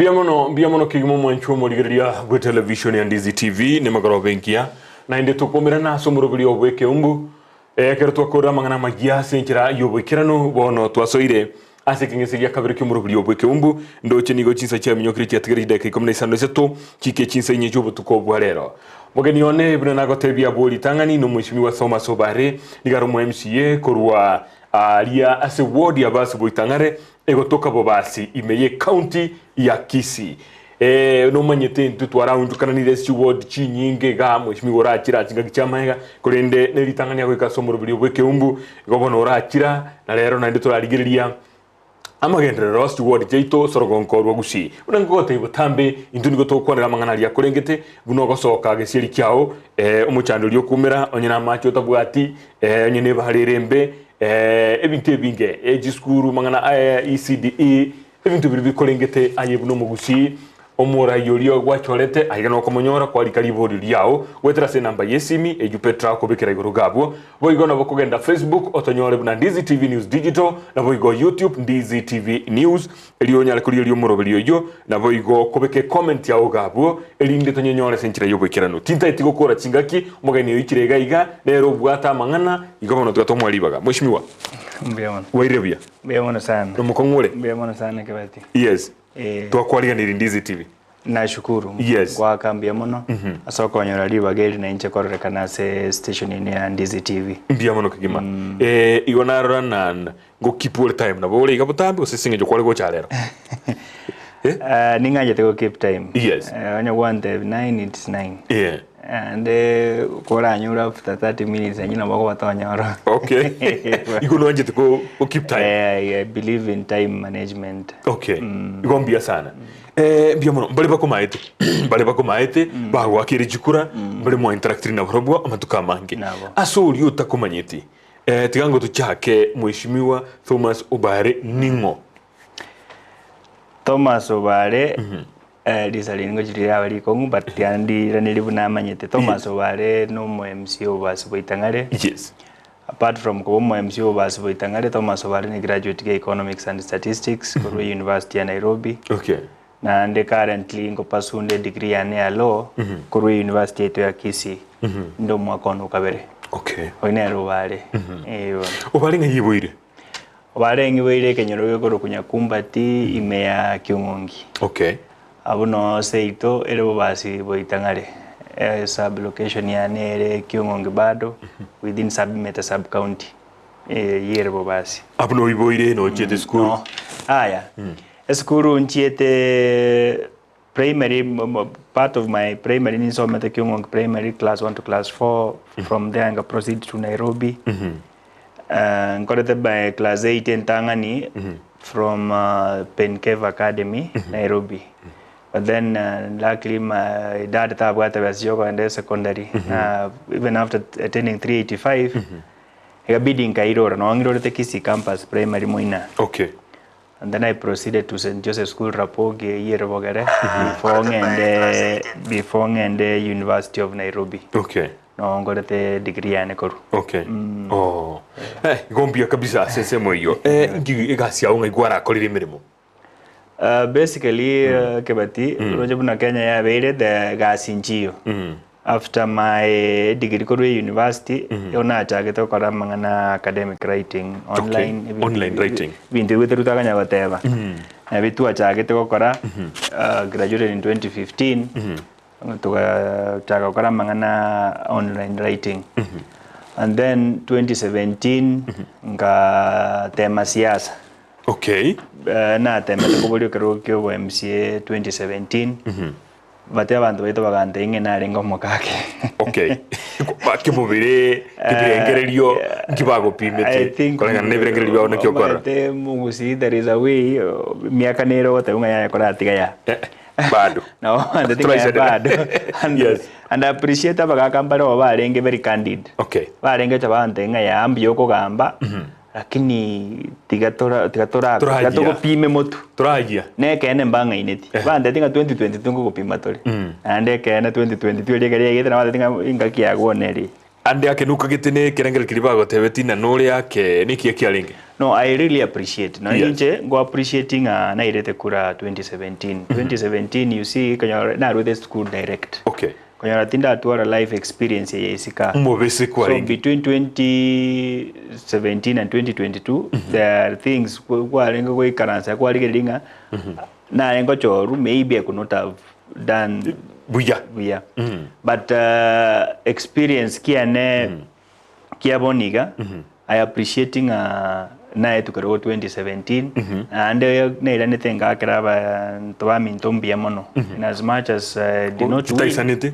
Mbuya mono, mbuya mono kegima omwanchwa omorigereria bwe television ya Ndizi TV nemagoroba engiya naende tokomerana ase omoroberio bw'ekeumbu ekero twakorire amang'ana amayia ase enchera y'oboikeranu bono twasoire ase ekeng'ese gia kabere ki'omoroberio bw'ekeumbu ndoche nigo chinsa chiaminyokire chiatigare chidakika ikomi na isano na isato chike chinsa inye chi'obotuko bwa rero Mogeni one buna nagotebia abwo ritang'ani nomweshimiwa Thomas Obare nigo are omo MCA korwa aria ase ward ya Basi Boitang'are Egotoka bobasi ime y'ecounty ya Kisii. Eh, nomanyete intwe twaraunchukananire ase chiward chinyinge igaa mweshimiwa orachire chingaki chi'amaega, korende neritang'ani agoika ase omoroberio bw'ekeumbu, igo bono orachira, na rero naende torarigereria amagenderero ase chiward chiaito ase orogonko rwa Gusii. Buna nkogotebia botambe, intwe nigo togokwanera amang'ana aria akorengete, buna ogosoka gesieri kiao, eh, omochando oria okoumera, onye namache otabwati, eh, onye nebahari ere embe, Ebinto ebinge, chisukuru, mang'ana aya ECDE, ebinto biria bikorengete aye buna omogusii, omorai oria gwachorete, aiga nokomonyora kwarika riborio riao goetera ase enamba y'esimi eyio Petra akobekera igoro iga abwo. Boigo nabo kogenda Facebook otonyore buna Ndizi TV News Digital, naboigo YouTube Ndizi TV News, erio onyare korigereria omoroberio oyio, naboigo kobeka ecomment yao iga abwo, erinde tonyenyore ase enchera y'oboikeranu. Tintaeti gokora chingaki, omogeni oikire iga iga, nere obwate amang'ana, igo bono tiga tomoe ribaga. Mweshimiwa, Mbuya mono. bwairire buya? Mbuya mono sana. Nomokong'u ore? Mbuya mono sana Kebati. Yes. Eh. Twakwariganirie Ndizi TV. Nashukuru. Yes. Goaka mbuya mono ase okonyora ribaga eri nainche kororekana ase station ene ya Ndizi TV. Mbuya mono kegima. Eh, igo narora na Ngo keep ore time nabo ore iga botambe gose ase eng'encho kware gocha rero? Eh? Uh, ning'anchete go keep time. Yes. Uh, onye gwantebi 9 it's 9. Yeah. And koranyore after 30 minutes enye nabo okoba tonyora. Okay. Igo nwanchete go, go keep time. Eh, I believe in time management. Okay. Igo mbuya sana. Eh, mbuya mono. Mbare bakomaete. Mbare bakomaete, bagoakire chikura, mbare mwa interactire nabarobwo amatuko amange. Nabo. Ase oria otakomanyeti, Eh, tiga ngo tochake Mheshimiwa Thomas Obare ning'o? Thomas Obare eh, risa riri ngochi riraba rikong'u but tiga ndiiranerie buna amanyete. Thomas Obare na omo MC o Bobasi Boitang'are. Yes. Apart from koba omo MC o Bobasi Boitang'are, Thomas Obare ne graduate ge Economics and Statistics korwa University ya Nairobi. Okay. Naende currently ngopasunde edegree yane ya law korwa eyunivasiti yaito ya Kisii, inde omwaka one okabere. Okay. Oyo nere Obare. Eh bono. Obare ng'ai iboire? Obare ng'iboire ekenyoro gekorokwa Nyakumbati ime ya Kiong'ongi. Okay. Abwo noo seito ere bobasi boitang'are. Sub location yane ere Kiong'ongi bado within Sabimete sub county. Eh eyio ere bobasi. Abwo noiboire nochiete esukuru? No. Aya. Esukuru nchiete primary part of my primary ninsomete Kiong'ongi primary class one to class four from there nga proceed to Nairobi nkorete by class eight entang'ani from Pencave Academy Nairobi but then luckily my dad tabwate besa chiokogenda esecondary na even after attending 385 ekabidi nkairora nonye ng'irorete Kisii campus primary moina. Okay. And then I proceeded to St. Joseph School Rapogi eyio ere Bogere before ng'ende before ng'ende University of Nairobi. Okay. Noo nkorete degree yane korwa. Okay. Oh. Eh, igo mbuya kabisa ase ensemo eyio. Eh, inki egasi yao ng'ai kwarakorire emeremo? Uh, basically uh, Kebati, roche buna Kenya yabeire the gasi nchiyo. After my degree korwa university, nigo nachagete gokora amang'ana academic writing online. Okay. Online writing. Ebinto ebio tari twakanya goteba. Nabio twachagete gokora, uh, graduated in 2015, togachaka gokora amang'ana online writing. And then 2017, ngatema siasa. Okay. Eh, natemete koboria ekerogo kia obo MCA 2017, But abanto baito bagantebia ng'a narenge omokake. Okay. Kemobere, kebirengererio, nki I bagopimete think koreng'ana na ebirengererio biao naki okora? omanyete omogusii there is a way emiaka nere ogoteba ng'a yaya koratiga ya. Eh, bado. Nabo bantebia ng'a Turaisane. bado. And, Yes. and I appreciate abagaka mbare oo barenge very candid. Okay. Barenge gocha bantebia ng'a yaa mbuya okogamba, Lakini tiga tora tiga tora tiga Toragia. togopime motu. Toragia. Nekeene mbang'aineti. Eh. Banteti ng'a 2022 nkogopima tore. Mm. Naende ekeene 2022 eria ekero yaigete nabo banteti ng'a engaki yago bono ere. Ande ake nokagete ne ekerengerio keria bagotebetie ng'a nore ake nekiya kiarenge. No, I really appreciate. Nonya Yes. inche ngo appreciate ng'a nairete kura 2017. 2017 you see konyora naruete school direct. Okay. Konyora tindatwara life experience eye isika. Omobese So kwarenge. between 2017 and 2022 there are things kwarenge goikaransa kwarigereria ng'a nare ngochorwa maybe I could not have done Buya. buya but experience kiane kia bono iga I appreciate ng'a naetwe kerogo 2017 naende nairanete ngakera abanto baminto mbuya mono in as much as I did not win Chitaisanete.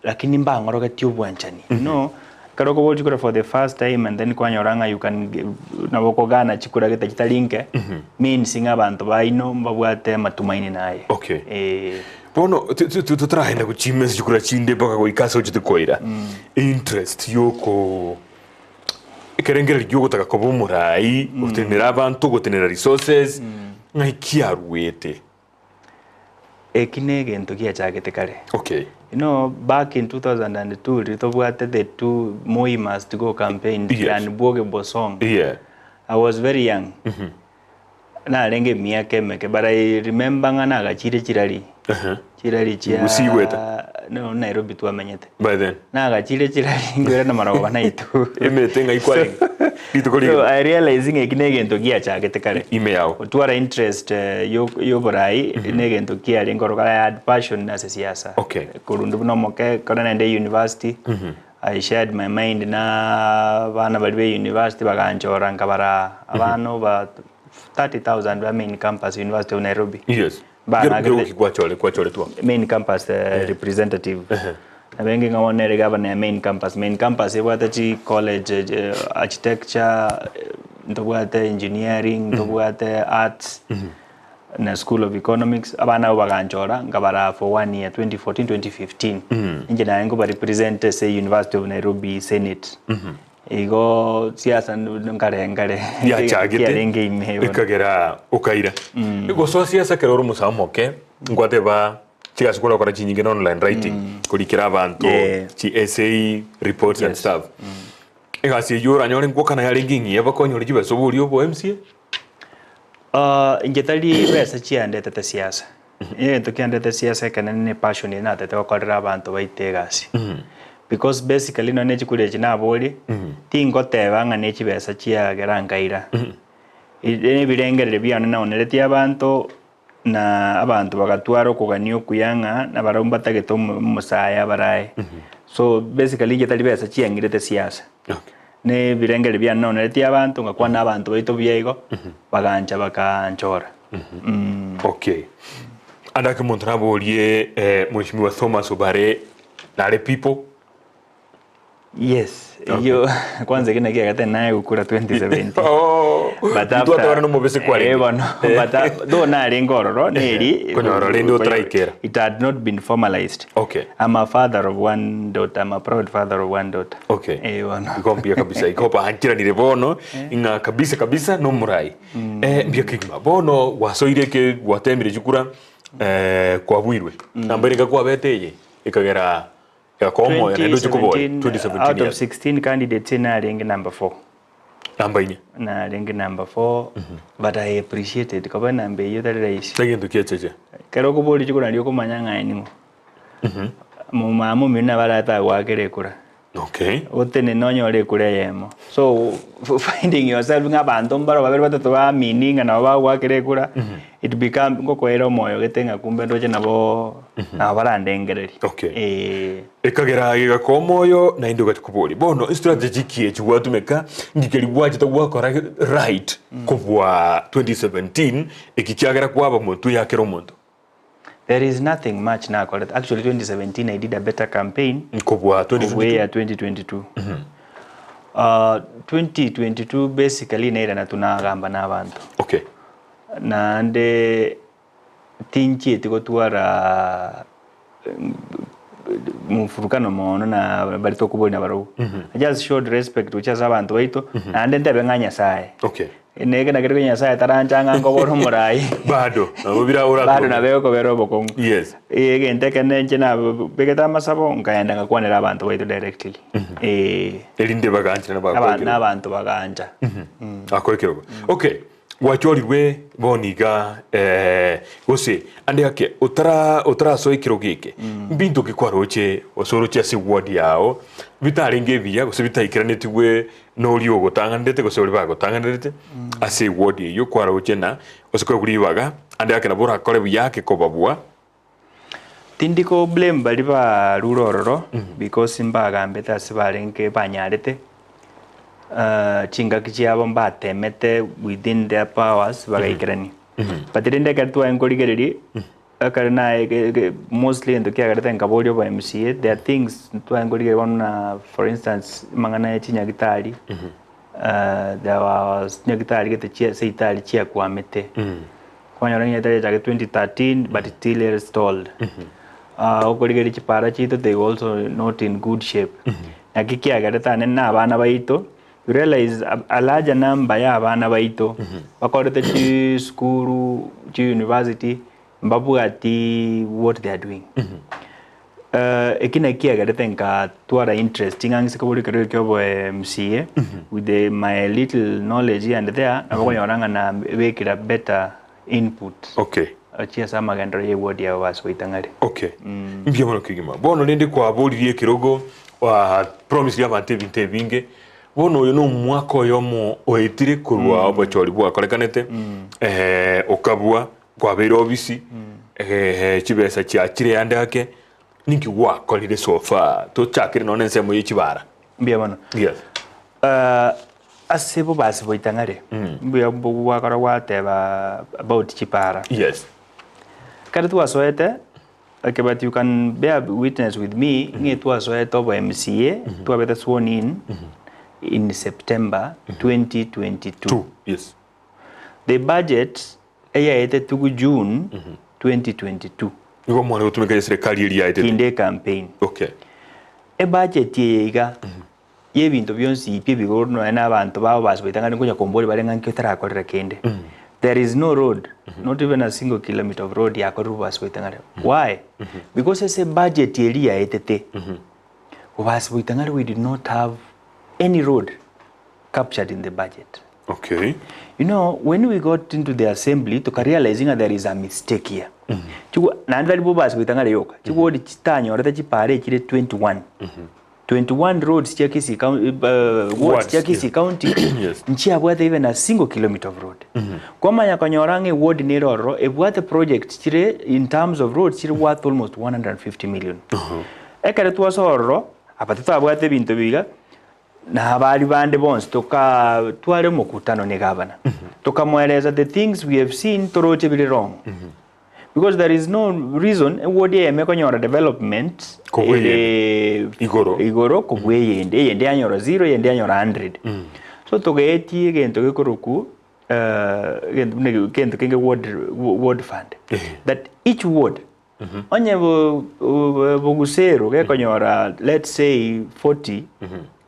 lakini mbang'orogetie obwanchani you know ekero okoboria chikura for the first time and then kwanyora ng'a you can nabo okogana chikura gete chitari nke means ng'a abanto baino mbabwate amatumaini naye Okay. Eh. Bono totaragenda gochima ase chikura chinde mpaka goika ase ochete koira interest yoko ekerengererio giogotaka koba omorai gotenenera abanto gotenenera resources ng'ai kiaruete? Eki na egento giachagete kare. Okay. You know, back in 2002 riria tobwate the two Moi must go campaign Yes. and Bwoge Bosong. Yeah. I was very young. Narenge emiaka emeke but I remember ng'a nagachire chirari. Chirari chia Gusii goeta? No, Nairobi twamenyete. By then. Nagachire chirari nkoirana marogoba naitwe. Emete ng'ai kwarenge? Rituko So rigima. I realize ng'a eki negento giachagete kare. Ime yao. Gotwara interest yo yoborai negento kiarenge oroka I had passion ase siasa. Okay. Korwa buna omoke ekero naende university, I shared my mind na abana baria be university baganchora nkabara abana over 30,000 ba main campus University of Nairobi. Yes. Bana Kero- kero agete- ki kwachore kwachoretwa. main campus representative nabo enge ng'a bono ere gavana ya main campus main campus ebwate chi college architecture ntobwate engineering ntobwate arts na school of economics abana abwo baganchora nkabaraa for one year 2014 2015 inche naye nkoba represent ase University of Nairobi senate Igo siasa nkare nkare Yachagete kiarenge ime bono. ekagera okaira gosoa siasa ekero ore omosae omoke nkwateba chigasi korakora chinyinge na online writing korikera abanto Yeah. chi essay reports and Yes. stuff egasi eywo oranyore ngwakana yarenge eng'iya bakonyore chibesa oborie obo MCA Ah, inche tari besa chiandetete siasa Egento kiandete siasa ekenene ne passion eye natete gokorera abanto baito egasi. Because basically nonye ne chikura echi naborie, tingoteba ng'a ne chibesa chiagera nkaira. Ere ebirengererio biane naoneretie abanto, na abanto bagatwara okogania okuya ng'a nabarabwo mbatagete omo omosae abarae. So basically inche tari besa chiang'irete siasa. Ne ebirengererio biane naoneretie abanto, ngakwana abanto baito buya igo, bagancha bakaanchora. Okay. Ande ake omonto naborie eh, Mheshimiwa Thomas Obare nare people? Yes, eyio kwanza ekio nakio egetene naye gokura 2017. Oh, But after- twatwarana omobese kwarenge. Eh, bono, but though narenge ororo neri Konyora rende otaraikera. It had not been formalized. Okay. I'm a father of one daughter. I'm a proud father of one daughter. Okay. Eh, bono. Igo mbuya kabisa igo baancheranire bono ing'a kabisa kabisa nomorai. Eh, mbuya kegima bono gwasoire eke gwatemire chikura eh, kwabuirwe. Namba ere kwabete eye ekagera egakoa omoyo naende oche koboria 2017, 2017 out of yes. 16 candidates narenge number 4. Namba inye. Narenge number 4 but I appreciated koba enamba eyio tari rahisi. Egento kiacheche. Ekero okoboria chikura nario okomanya ng'a aye ning'o. Mama omino nabo aratagoakere ekura. Okay. Otenene onyore ekura eyemo. So finding yourself ng'a abanto mbaro babere batato baamini ng'a nabo bagoakera ekura, it become ngokoera omoyo gete ng'a kumbe ndoche nabo nabo barandengererie. Okay. Eeh. Ekagera gegakoa omoyo naende ogachia koboria bono estrategy ki echi gwatumeka nki keria gwachete gwakora right kobua 2017 eki kiagera kwaba motwe ya kera omonto? There is nothing much nakorete. Actually 2017 I did a better campaign Kobua kobua eya 2022? 2022. Uh, 2022 basically nairana tunagamba na abanto. Okay. Naende tinchieti gotwara mfurukano mono na baria tokoboria nabarobwo. I just showed respect gochia ase abanto baito, naende ntebe ng'a Nyasaye. Okay. Neke nakere konya Nyasaye tarancha ng'a nkobora omorai. Bado nabo bira Bado oratome. nabo egokobera obokong'u. Yes. Eh, egento ekene inche nabegete amasabo nkaenda ngakwanera abanto baito directly. Eh, Erinde baganchire na aba- bakoe na abanto bagancha. Akoe ekerogo. Okay. Gwachorirwe bono iga eh, gose ande ake otara otarasoa ekerogo eke mbinto ki kwaroche gose oroche ase ward yao bitarenge ebiya gose bitaikeranetigwe noria ogotang'anerete gose oria bagotang'anerete ase eward eyio kwaroche na gose kwegwa ribaga ande ake nabo orakore buya ake kobabua. Tindi ko blame baria barure ororo because mbagambete ase barenge banyarete chingaki chiabo mbatemete within their powers bagaikerania. But rende ekero twaye nkorigereria ekero naye ge- ge mostly egento kiagerete nkaboria obo MCA there are things twaye nkorigereria bono na for instance amang'ana ya chinyagitari there was chinyagitari gete chia seitari chiakwamete. Kwanyora ng'a etari echake 2013 but still ere stalled. Ah, okorigereria chipara chiaito they were also not in good shape. Naki kiagerete ane na abana baito, you realize a, a larger number ya abana baito bakorete chisukuru, chiuniversity, mbabwati what they are doing. Eh, eki naki kiagerete nkatwara interest ng'a ng'ise kobori ekero ekio oboe MCA with the, my little knowledge here and there nabo okonyora ng'a nabekire better input Okay. ochia ase amagenderero ya eward yabo base goita ng'are. Okay. Mbuya mono kegima. Bono rende kwaboririe ekerogo, wa promisire abanto ebinto ebinge. Bono oyo na omwaka oyomo oetire korwa obochori bwakorekanete, eh, okabua Kwabeire obisi, eh, chibesa chiachire ande ake, ninki gwakorire so far? Tochakere nonya ensemo ye chibara. Mbuya mono. Yes. Ah, ase bobasi bwa Itang'are, mbuya gwakora gwateba about chipara. Yes. Ekero twasoete, okay, but you can bear witness with me, ng'a twasoete obo MCA, twabete sworn in, in September 2022. Two. Yes. The budget eyaetetigwe June 2022. Nigo mwane gotumeka eserekari eria yaetete. Kinde ecampaign. Okay. Ebudget eye iga yebinto bionsi pi ebigoro nonya na abanto babo basoete ng'a nkonya komboria bare ng'a nki otarakorera kende. There is no road, not even a single kilometer of road yakorirwe basoete ng'a Why? Because ase ebudget eria yaetete, bobasi boita ng'a we did not have any road captured in the budget. Okay. You know, when we got into the assembly, tukarealize ng'a there is a mistake here. Chigwa, naende tari bobasi goita ng'are yoka. Chigori chitanyorete chipara echire 21. 21 roads chia Kisii County, wards Wards, chia Kisii yeah. County, Yes. nchiabwate even a single kilometer of road. Kwamanya konyora ng'a eward nere ororo, ebwate projects chire in terms of roads chire worth almost 150 million. Ekero twasoa ororo, aba totabwate ebinto biga, Na abaria bande bonsi tokatware omokutano ne gavana, tokamoeresa the things we have seen toroche bire wrong. Because there is no reason eward eyemo ekonyora development Kobua eyende. ere Igoro. igoro kobua eyende, eyende yanyora zero, eyende yanyora 100. So togaetia egento gekorokwa egento buna egento kenge ward ward fund. That each ward Onye bogusero gekonyora let's say 40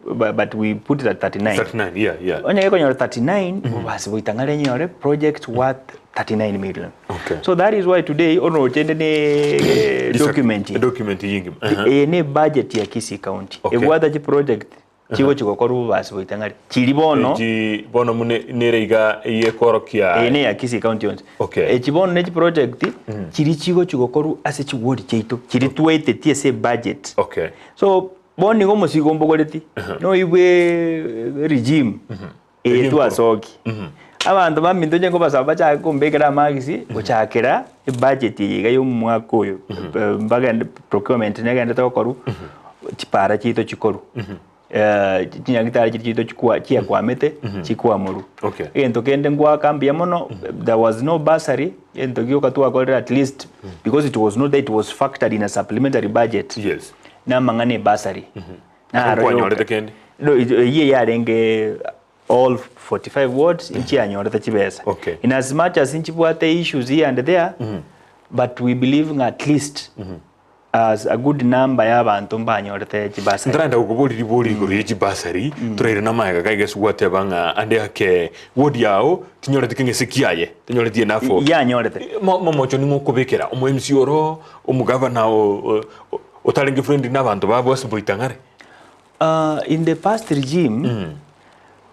but we put it at 39. 39, yeah, yeah. Onye gekonyora 39 bobasi boitang'are enyore project worth 39 million. Okay. So that is why today oroche inde ne document eye. Document yingima. Eye ne budget ya Kisii County. Okay. Ebwate chiproject Chigochi gokorwa obobasi goita ng'a chiri bono. Echi bono muna nere iga eyekorokia. Eye neya Kisii County yonsi. Okay. Echi bono ne chiproject chiri chigochi gokorwa ase chiward chiaito chiri twaetetie ase ebudget. Okay. So bono nigo omosigo mbogoreti noigwe regime eye Eria enkoro. twasokia. Abanto baminto inche nkobasaba bachake kombekera amagisi gochakera ebudget eye iga ya omwaka oyo mbagende procurement negenderete gokorwa chipara chiaito chikorwe chinyagitari chiria chiaito chikwa chiakwamete chikwamorwa. Okay. Egento kende ngoaka mbuya mono there was no bursary egento gioka twakorire at least because it was not there it was factored in a supplementary budget Yes. na amang'ana ebasari. Naro Nkwanyorete yoka. kende? No, eyio yarenge all 45 wards nchianyorete chibesa. Okay. In as much as nchibwate issues here and there, but we believe ng'a at least. As a good number y'abanto mbanyorete chibasari. Ntarenda gokoboria ribori igoro ye chibasari, toraire namaega gaiga ase gwateba ng'a ande ake ward yao tinyoreti keng'ese kiaye, tinyoreti enough of. Yanyorete. Momocho ning'o okobekera? Omo MC oro, omogavana otarenge friendly na abanto babo ase boitang'are? In the past regime,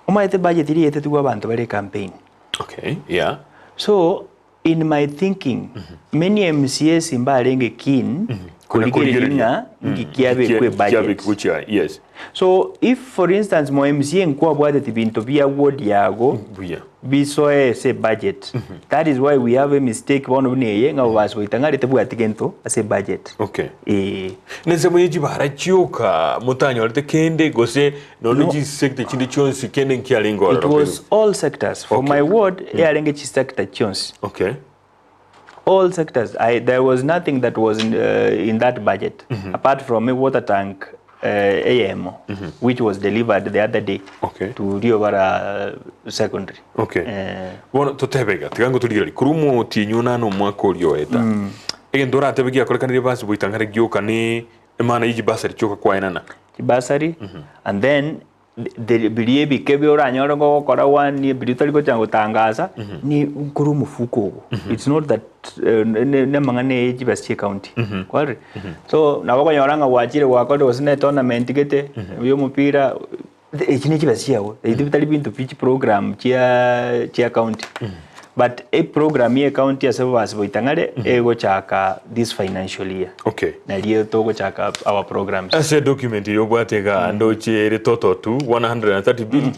omanyete budget eria yaetetigwe abanto bare ecampaign. Okay, yeah. So, In my thinking, many MCAs mbarenge keen korigereria ng'a nki kiabekwa ebudget. Gochia, yes. So if for instance mo MCA nkwabwateti binto bia ward yago Buya. bisoe ase ebudget, that is why we have a mistake bono buna eye ng'a bobasi goita ng'a tebwati gento ase ebudget. Okay. Eeh. Nensemo ye chibara chioka motanyorete kende gose Nonya No. chisector chinde chionsi kende nkiarenge It ororo was all sectors. For Okay. my ward, yarenge chisector chionsi. Okay. All sectors. I, there was nothing that was in, uh, in that budget apart from a water tank uh, eyemo which was delivered the other day Okay. to Riobara Secondary. Okay. Eh, Bono totebe iga, tiga ngotorigererie korwa omotienyi onane omwaka oria oeta. Egento oratebe giakorekanire basi boitang'are gioka ne emana ye chibasari chioka kwaenana. Chibasari and then the biria ebike bi oranyore gogokora one biria otari gocha gotangasa ni nkore omofuko ogo. It's not that ne amang'ana eye chibesa chia ecounty kwarorire? So nabo okonyora ng'a gwachire gwakorire gose ne etournament gete ya omopira Echi ne chibesa chiago, ebi bitari binto bie chiprogram chia chia county. But eprogram ya ecounty ase obobasi boitang'are egochaka this financial year. Okay. Nario togochaka our programs. Ase document eye obwate igaa ndoche ere total to 130 billion.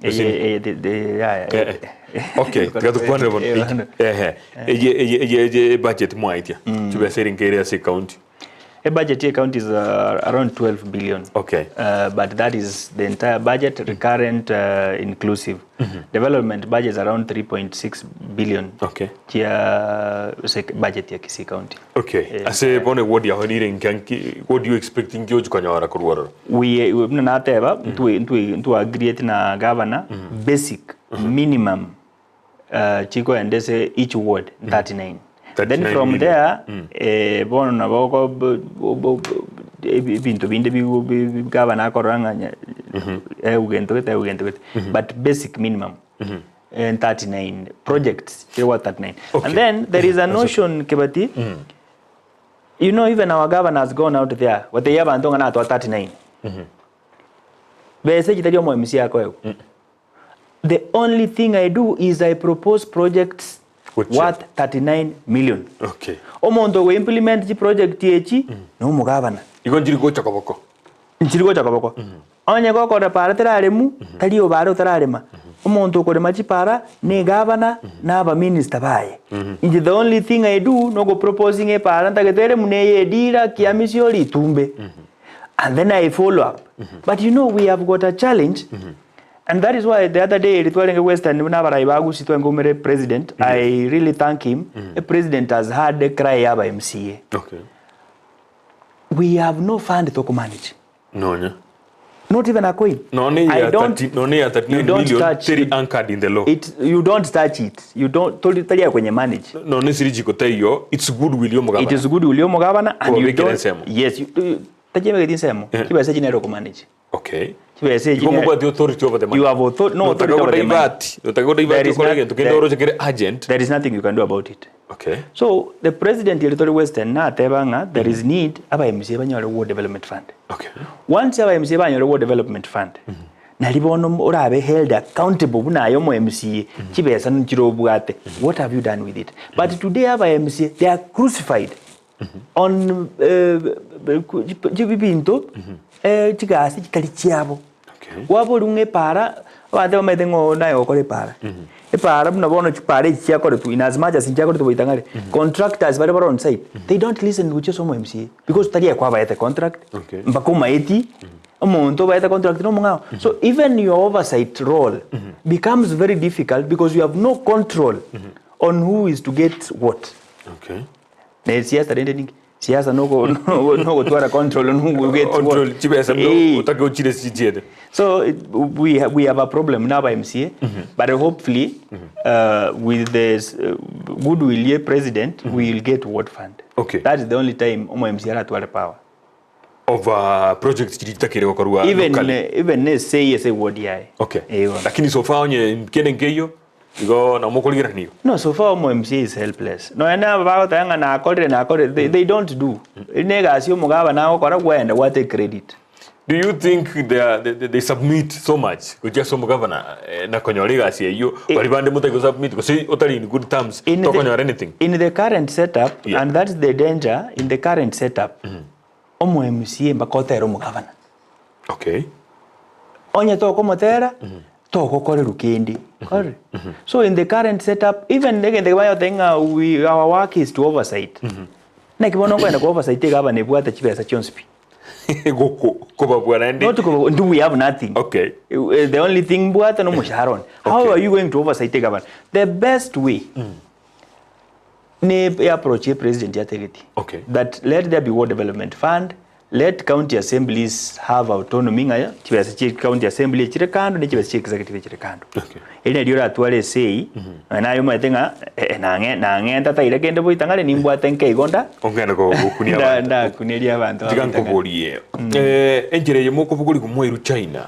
Eye eye the the yaya. Eh, eh. Okay, tiga tokwanere bono. Ehe. Eye eye eye eye budget mwaitia. Chibesa ere nkere ase county. A budget ye county is uh, around 12 billion. Okay. Uh, but that is the entire budget, recurrent uh, inclusive. Mm -hmm. Development budget is around 3.6 billion. Okay. Chia budget ya Kisii County. Okay. Yeah. Ase bone what you are nkanki what do you expect ngioji konyora korwa ororo? We we mna nateba mm -hmm. ntwe ntwe agree na governor mm -hmm. basic mm -hmm. minimum uh, chikoenda ase each ward 39 then 39 from million. there eh, bono nabo oko- bo- bo- bo- ebi- ebinto binde bigo- bi- bi- gavana akorora ng'a nya- egento gete egento gete but basic minimum eh, 39 projects chire worth 39 Okay. and then there is a notion kebati you know even our governor has gone out there gotebia abanto ng'a natwa 39 besa echi tari omo MC akoegwa The only thing I do is I propose projects Gochia. worth 39 million. Okay. Omonto ogo implement chiproject echi no omogabana. Igo nchiri gocha koboko. Nchiri gocha koboko. Onye gokora para teraremu, tari obare otararema. Omonto okorema chipara ne egabana na abaminister baye. Inche the only thing I do nogo proposing epara ntagete eremu neye edira, kiamisi ritumbe. And then I follow up. But you know we have got a challenge And that is why the other day ritwarenge Western buna abarai ba Gusii twengoumere president I really thank him mm. president has heard the cry ya aba MCA Okay. we have no fund to manage Nonya. not even a coin None I ya don't 30 none ya 39 you don't million touch teri it. anchored in the law. it you don't touch it you don't tori tari ya kwenye manage None siri jikoteyo it's good will yo it mugabana. is good ulio mugabana and you Kobabekera don't ensemo. yes you, you tachemegeti ensemo Eh. chibesa chinero kumanage Okay. Chibesa echi Igo ne- mobwate authority over the money. You have author- no authority Notaka over the money. godivert. Notaka godivert There is okore not- egento kende there- oroche kere urgent. there is nothing you can do about it Okay. So the president Territory Western nateba ng'a there is need aba MCA banyore ward development fund. Okay. Once aba MCA banyore ward development fund nari bono orabe held accountable buna aye omo MCA chibesa nchire obwate what have you done with it? But today aba MCA they are crucified on eh, ebinto eh, chigasi chitari chiabo. Okay. Kwaborigwa ng'a epaara, abanto bamaete ng'a oo naye ogokora epaara. Epaara buna bono chipaara echi chiakoretwe in as much as nchiakoretwe goita ng'are, contractors baria bare on site, they don't listen gochia ase omo MCA because tari ekwabaete contract, Okay. mpaka omaeti, omonto obaete contract na omong'ao. So even your oversight role becomes very difficult because you have no control on who is to get what. Okay. Na esiasa rende ninki? Siasa noko nogotwara control nogete Control chibesa Eh. otake ochire chichiete. So it, we ha, we have a problem now by MCA, but hopefully with the goodwill ye president we will get ward fund. Okay. That is the only time omo MCA aratware power. Of projects chiria chitakire gokorwa Even locally. even ne say ase ward yaye. Okay. Eh, bono. Lakini so far onye kende nkeiyo igo nabo mokorigerania igo. No, so far omo MCA is helpless. Nonya nabo bagoteba ng'a nakorire nakorire, they don't do. Eri na egasi omogaba nagokora gwenda gwa take credit. Do you think they, are, they, they submit so much gochia ase omogavana eh, na konyora egasi eyio bari bande motari gosubmit gose otari in good terms In the- tokonyora anything? In the current setup, Yeah. and that's the danger, in the current setup, omo MCA mpaka otere omogavana. Okay. Onye tokomotera, togokorerwa kende. Korire? So in the current setup, even egento eke bagoteba ng'a we, our work is to oversight. Naki bono okogenda ko oversight egavana ebwate chibesa chionsi pi. Goko kobabua naende. Not ko do we have nothing. Okay. The only thing mbwate no omoshahara one. How Okay. are you going to oversight egavana? The best way ne approach ye president yategeti. Okay. That let there be ward development fund, let county assemblies have autonomy ng'a chibesa chie county assembly chire kando ne chibesa chie executive chire kando. Okay. Eri nario oratware esei, nonya naye omanyete ng'a eh, nang'e nang'e ntataire kende boita ng'are nimbwate nke igo nda Ong'ende gokunia nda abanto. ndakuneria abanto Tiga abaita ng'are. nkoborie enchera eye mokobogorigwa mwairu China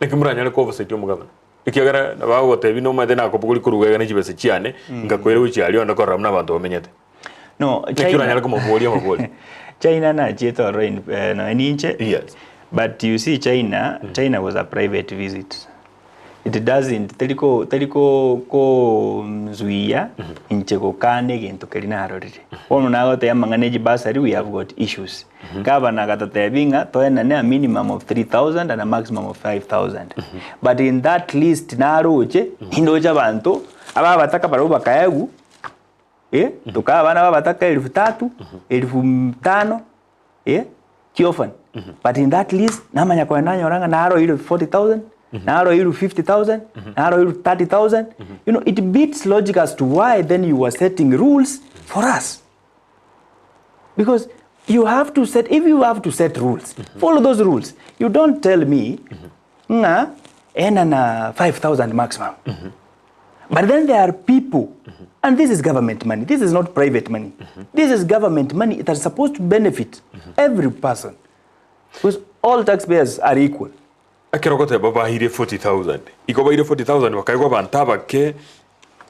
naki moranyare ko oversight omogabana ekiagera nabo agogotebia nomanyete nakobogoria korwa iga ne chibesa chiane ngakoira gochia aria onde korora buna abanto bamenyete. No, Naki oranyare komoboria amabori? China nachiete ororo in nonya ninche. Yes. But you see China, China was a private visit. It doesn't, teri ko teri ko konzuia inche gokana egento keria narorire. Bono nagotebia amang'ana ya chibursary we have got issues. Gavana agatotebia ng'a toenane a minimum of 3000 and a maximum of 5000. But in that list naroche, nindoche abanto, ababataka barabwo bakaegwa, eh, tokaa abana babataka elfu tatu, elfu tano, eh, chiorphan. But in that list, namanya konya nanyora ng'a naroirwe 40,000, naroirwe 50,000, naroirwe 30,000. You know, it beats logic as to why then you were setting rules for us. Because you have to set, if you have to set rules, follow those rules. You don't tell me, ng'a, ena na 5,000 maximum. But then there are people, and this is government money, this is not private money. This is government money that is supposed to benefit every person. Because all taxpayers are equal. Ekero ogoteba baire 40,000, igo baire 40,000 bakaegwa abanto abake,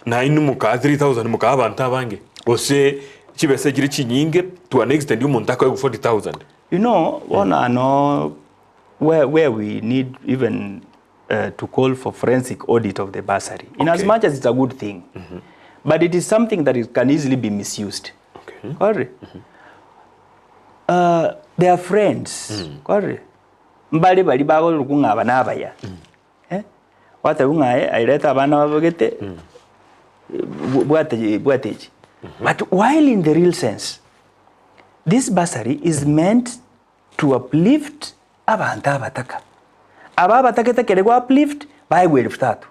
nainwe mokaa 3,000 mokaa abanto abange, gose chibesa echire chinyinge to an extent omonto akoegwa 40,000. You know, bono ano where, where we need even to call for forensic audit of the bursary in as Okay. much as it's a good thing but it is something that it can easily be misused Okay. Kore? Their friends kore? Mbare baria bagorokwa ng'a aba nabaya eh? Gwatebwa ng'a aye airete abana babogete bwate bwate echi but while in the real sense this bursary is meant to uplift abanto abataka. Aba abatagete kere gwa uplift baegwe elfu tatu.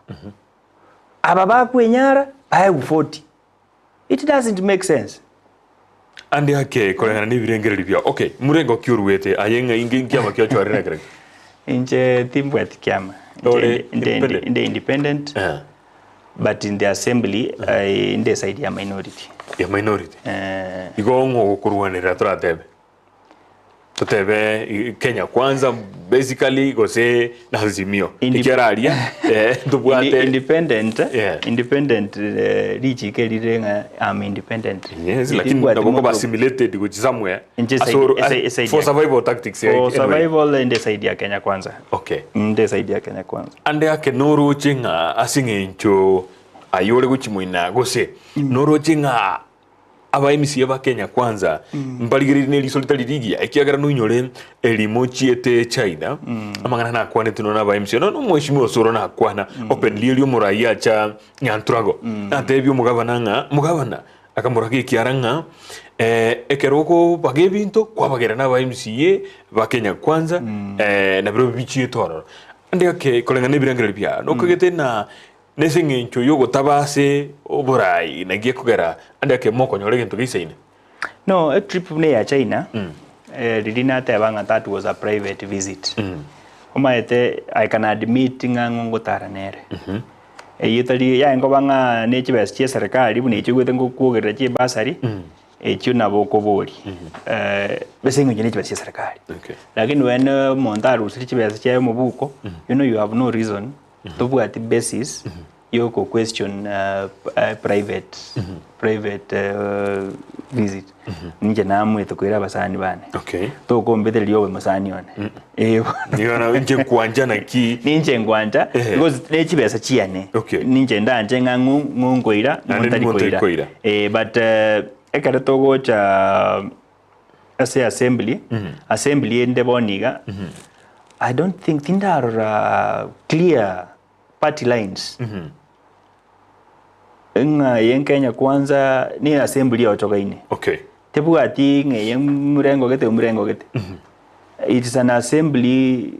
Aba bakwenyara baegwe 40. It doesn't make sense. Ande ake koreng'ana na ebirengererio biao. Okay, murengo ki oruete aye ng'a inge nkiama kiochorire ekero eke? Inche timbwati kiama. Inche Ore inde, inde, independent? inde independent Eh, but in the assembly I inde side ya minority. ya minority. Eh, Igo ng'o ogokorwanerera toratebe? Totebe Kenya kwanza basically gose na Azimio. Ekiagera aria eh, ntobwate Independent, Yeah. independent eh, richiko erire ng'a I'm independent. Yes, lakini Timbwati nabo koba monto- assimilated gochi somewhere. Inche Ase side- oro- ese- ese for idea. survival tactics. For anyway. survival inde side ya Kenya kwanza. Okay. Inde side ya Kenya kwanza. Ande ake noroche ng'a ase eng'encho aye ore gochi moina gose noroche ng'a Aba MCA ba Kenya Kwanza mbarigereiri neriso ritari rigiya ekiagera noinyore erimo chiete China amang'ana nakwanete nonya aba MCA nonya omweshimiwa Osoro nakwana openly erio omorai acha Nyanturago natebia omogabana ng'a omogabana akamoraga ekiara ng'a ekero okobaga ebinto kwabagera na aba MCA ba Kenya Kwanza nabirobio bichiete ororo. Ande ake koreng'ana na ebirengererio biao nokagete na Nase engencho y'ogotaba ase oborai naki ekogera ande ake mokonyora egento geisaine. No, etrip buna eya China, riria nateba ng'a that was a private visit. Omanyete I can admit ng'a ng'o ngotara nere. Eyio tari yaye nkoba ng'a ne chibesa chia eserekari buna echio oigwete ngokwogerera chibursary, echio nabo okoboria. Ase eng'encho ne chibesa chia eserekari. Okay. Lakini when omonto arusirie chibesa chiaye omobuko, you know you have no reason, tobwati basis yoko question private private visit. Ninche naamwete koira abasani bane. Okay. Tokombetereria obe mosani one. Eh bono. Nigo na inche nkwancha naki. Ninche nkwancha Ehe. because ne chibesa chiane. Okay. Ninche ndanche ng'a ng'o ng'o nkoira ng'o Naende ntari ning'o ntari koira. koira. Eh but ekero togocha ase assembly, assembly ende bono iga, I don't think tindarora clear party lines. Ng'a eye Kenya kwanza ne assembly yaochogaine. Okay. Tebwati ng'a eye mrengo gete mrengo gete. It is an assembly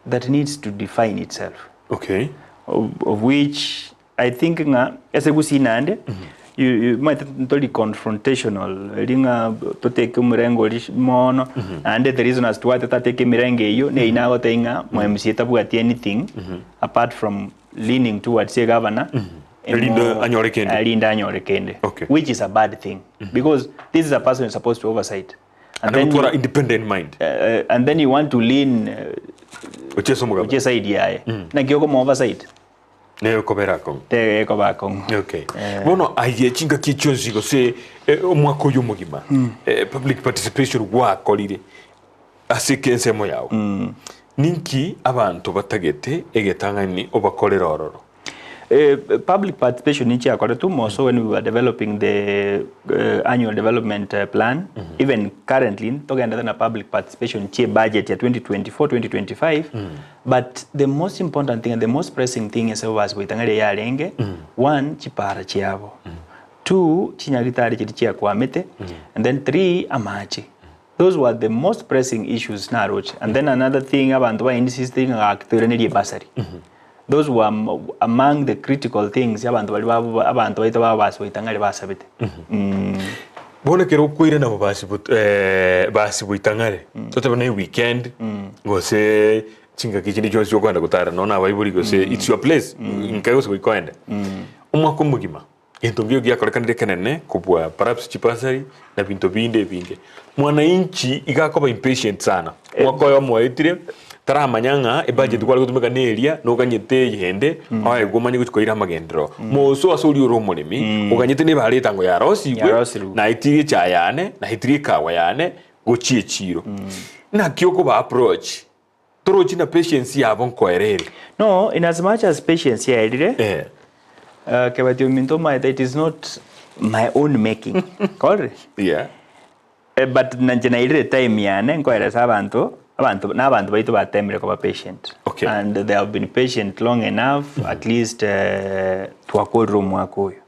that needs to define itself. Okay. Of which I think ng'a ase gusii naende, omanyete ntori confrontational eri ng'a toteke omorengo oria mono, naende the reason as to why totateke emerengo eyio, neyio nagotebia ng'a mo MCA tabwati anything apart from leaning towards egavana, Erinde anyore kende. erinde anyore kende, Okay. which is a bad thing because this is a person supposed to oversight and Ande then gotwara you, independent mind. and then you want to lean Gochia ase omogabana. gochia eside yaye, naki okomo oversight? Nere okobera akong'u. Tegekoba akong'u. Okay. Bono aye chingaki chionsi gose eh, omwaka oyo omogima eh, public participation gwakorire ase eke ensemo yao ninki abanto batagete egetang'ani obakorere ororo? Eh, public participation nichiakoretwe more so when we were developing the eh, annual development eh, plan even currently togendete na public participation chie budget ya 2024 2025 But the most important thing and the most pressing thing ase obobasi bwa ritang'ani riria yarenge, one, chipara chiabo, two, chinyagitari chiria chiakwamete, and then three, amache. Those were the most pressing issues naroche. And then another thing abanto ba insisting ng'a gaki toiranerie ebasari. Those were among the critical things abanto baria babo abanto baito ba obobasi bwa ritang'ani basabete. Bono ekero okoirana bobasi bot basi boitang'are, totebe ne weekend, gose chingaki chinde chionsi okogenda gotara nonya na abaibori gose it's your place, nka gose goika oende. Omwaka omogima, gento nkeiyo giakorekanire ekenene kobua perhaps chibasari na binto binde ebinge. Mwananchi iga akoba impatient sana, omwaka oyomo oetire, taramanya ng'a ebudget kware gotumeka neria, noganyete eyende, oegwe omanye gochia koira amagenderero. Moso ase oria ore omoremi, oganyete na ebara etango yarosigwe, Yarosigwe. naetirie echae yane, naetirie ekawa yane, gochia echiro. Naki okoba approach? Torochi na patience yabo nkoera ere. No, in as much as patience yaerire, Eh. kebati ominto omaete it is not my own making. Korire? Yeah. But nanche nairire time yane nkoeresa abanto, abanto na abanto baito batemire koba patient. Okay. And they have been patient long enough at least twakorire omwaka oyo.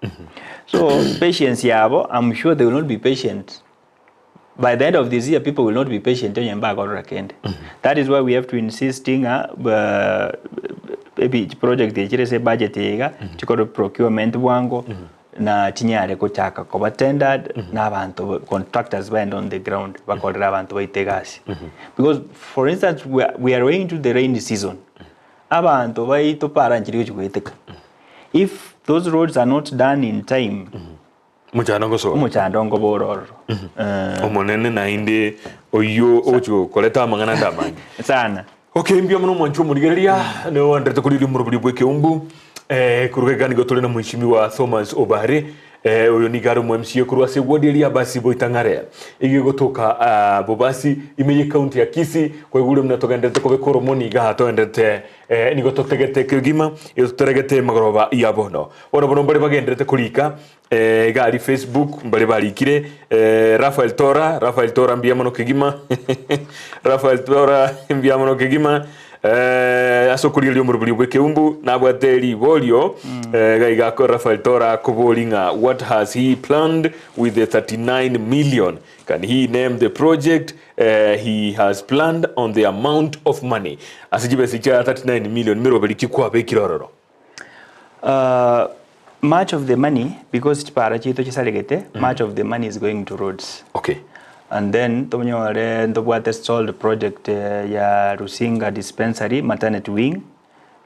So patience yabo I'm sure they will not be patient by the end of this year people will not be patient onye mbakorora kende. That is why we have to insist ng'a ebi project echi chire ase ebudget eye iga chikore procurement bwango na chinyare gochaka koba tendered na abanto contractors baende on the ground bakorere abanto baito egasi. Because for instance we are, we are going into the rainy season, abanto baito baranchire gochia goeteka. If those roads are not done in time, Omochando ngosoa. omochando nkoba ore ororo. Eh, Omonene naende oyio ogochia koreta amang'ana ande amange. sana. Okay, mbuya mono omwanchi omorigereria, nigo ogenderete korigereria omorobori bw'ekeumbu, eh, korwa iga nigo tore na mheshimiwa Thomas Obare, eh, oyo nigo are omo MCA korwa ase eward eria ya Basi Boitang'are, iga egotoka ah, Bobasi ime ye county ya Kisii, kwaigure buna togenderete kobeka oromoni iga togenderete eh, nigo totegete kegima, igo toteregete magoroba ya bono. Bono bono mbare bagenderete korika Eh, iga aria Facebook mbare barikire eh, Raphael Tora, Raphael Tora mbuya mono kegima Raphael Tora mbuya mono kegima eh, ase okorigereria omorobori bw'ekeumbu nabwate riborio eh, iga iga ako Raphael Tora akobori ng'a what has he planned with the 39 million can he name the project eh, he has planned on the amount of money ase chibesa chia 39 million meroberi ki kwabekire ororo Ah, Much of the money because chipara chiaito chisaregete, much of the money is going to roads. Okay. And then tonyore ntobwate stalled project ya Rusinga dispensary maternity wing,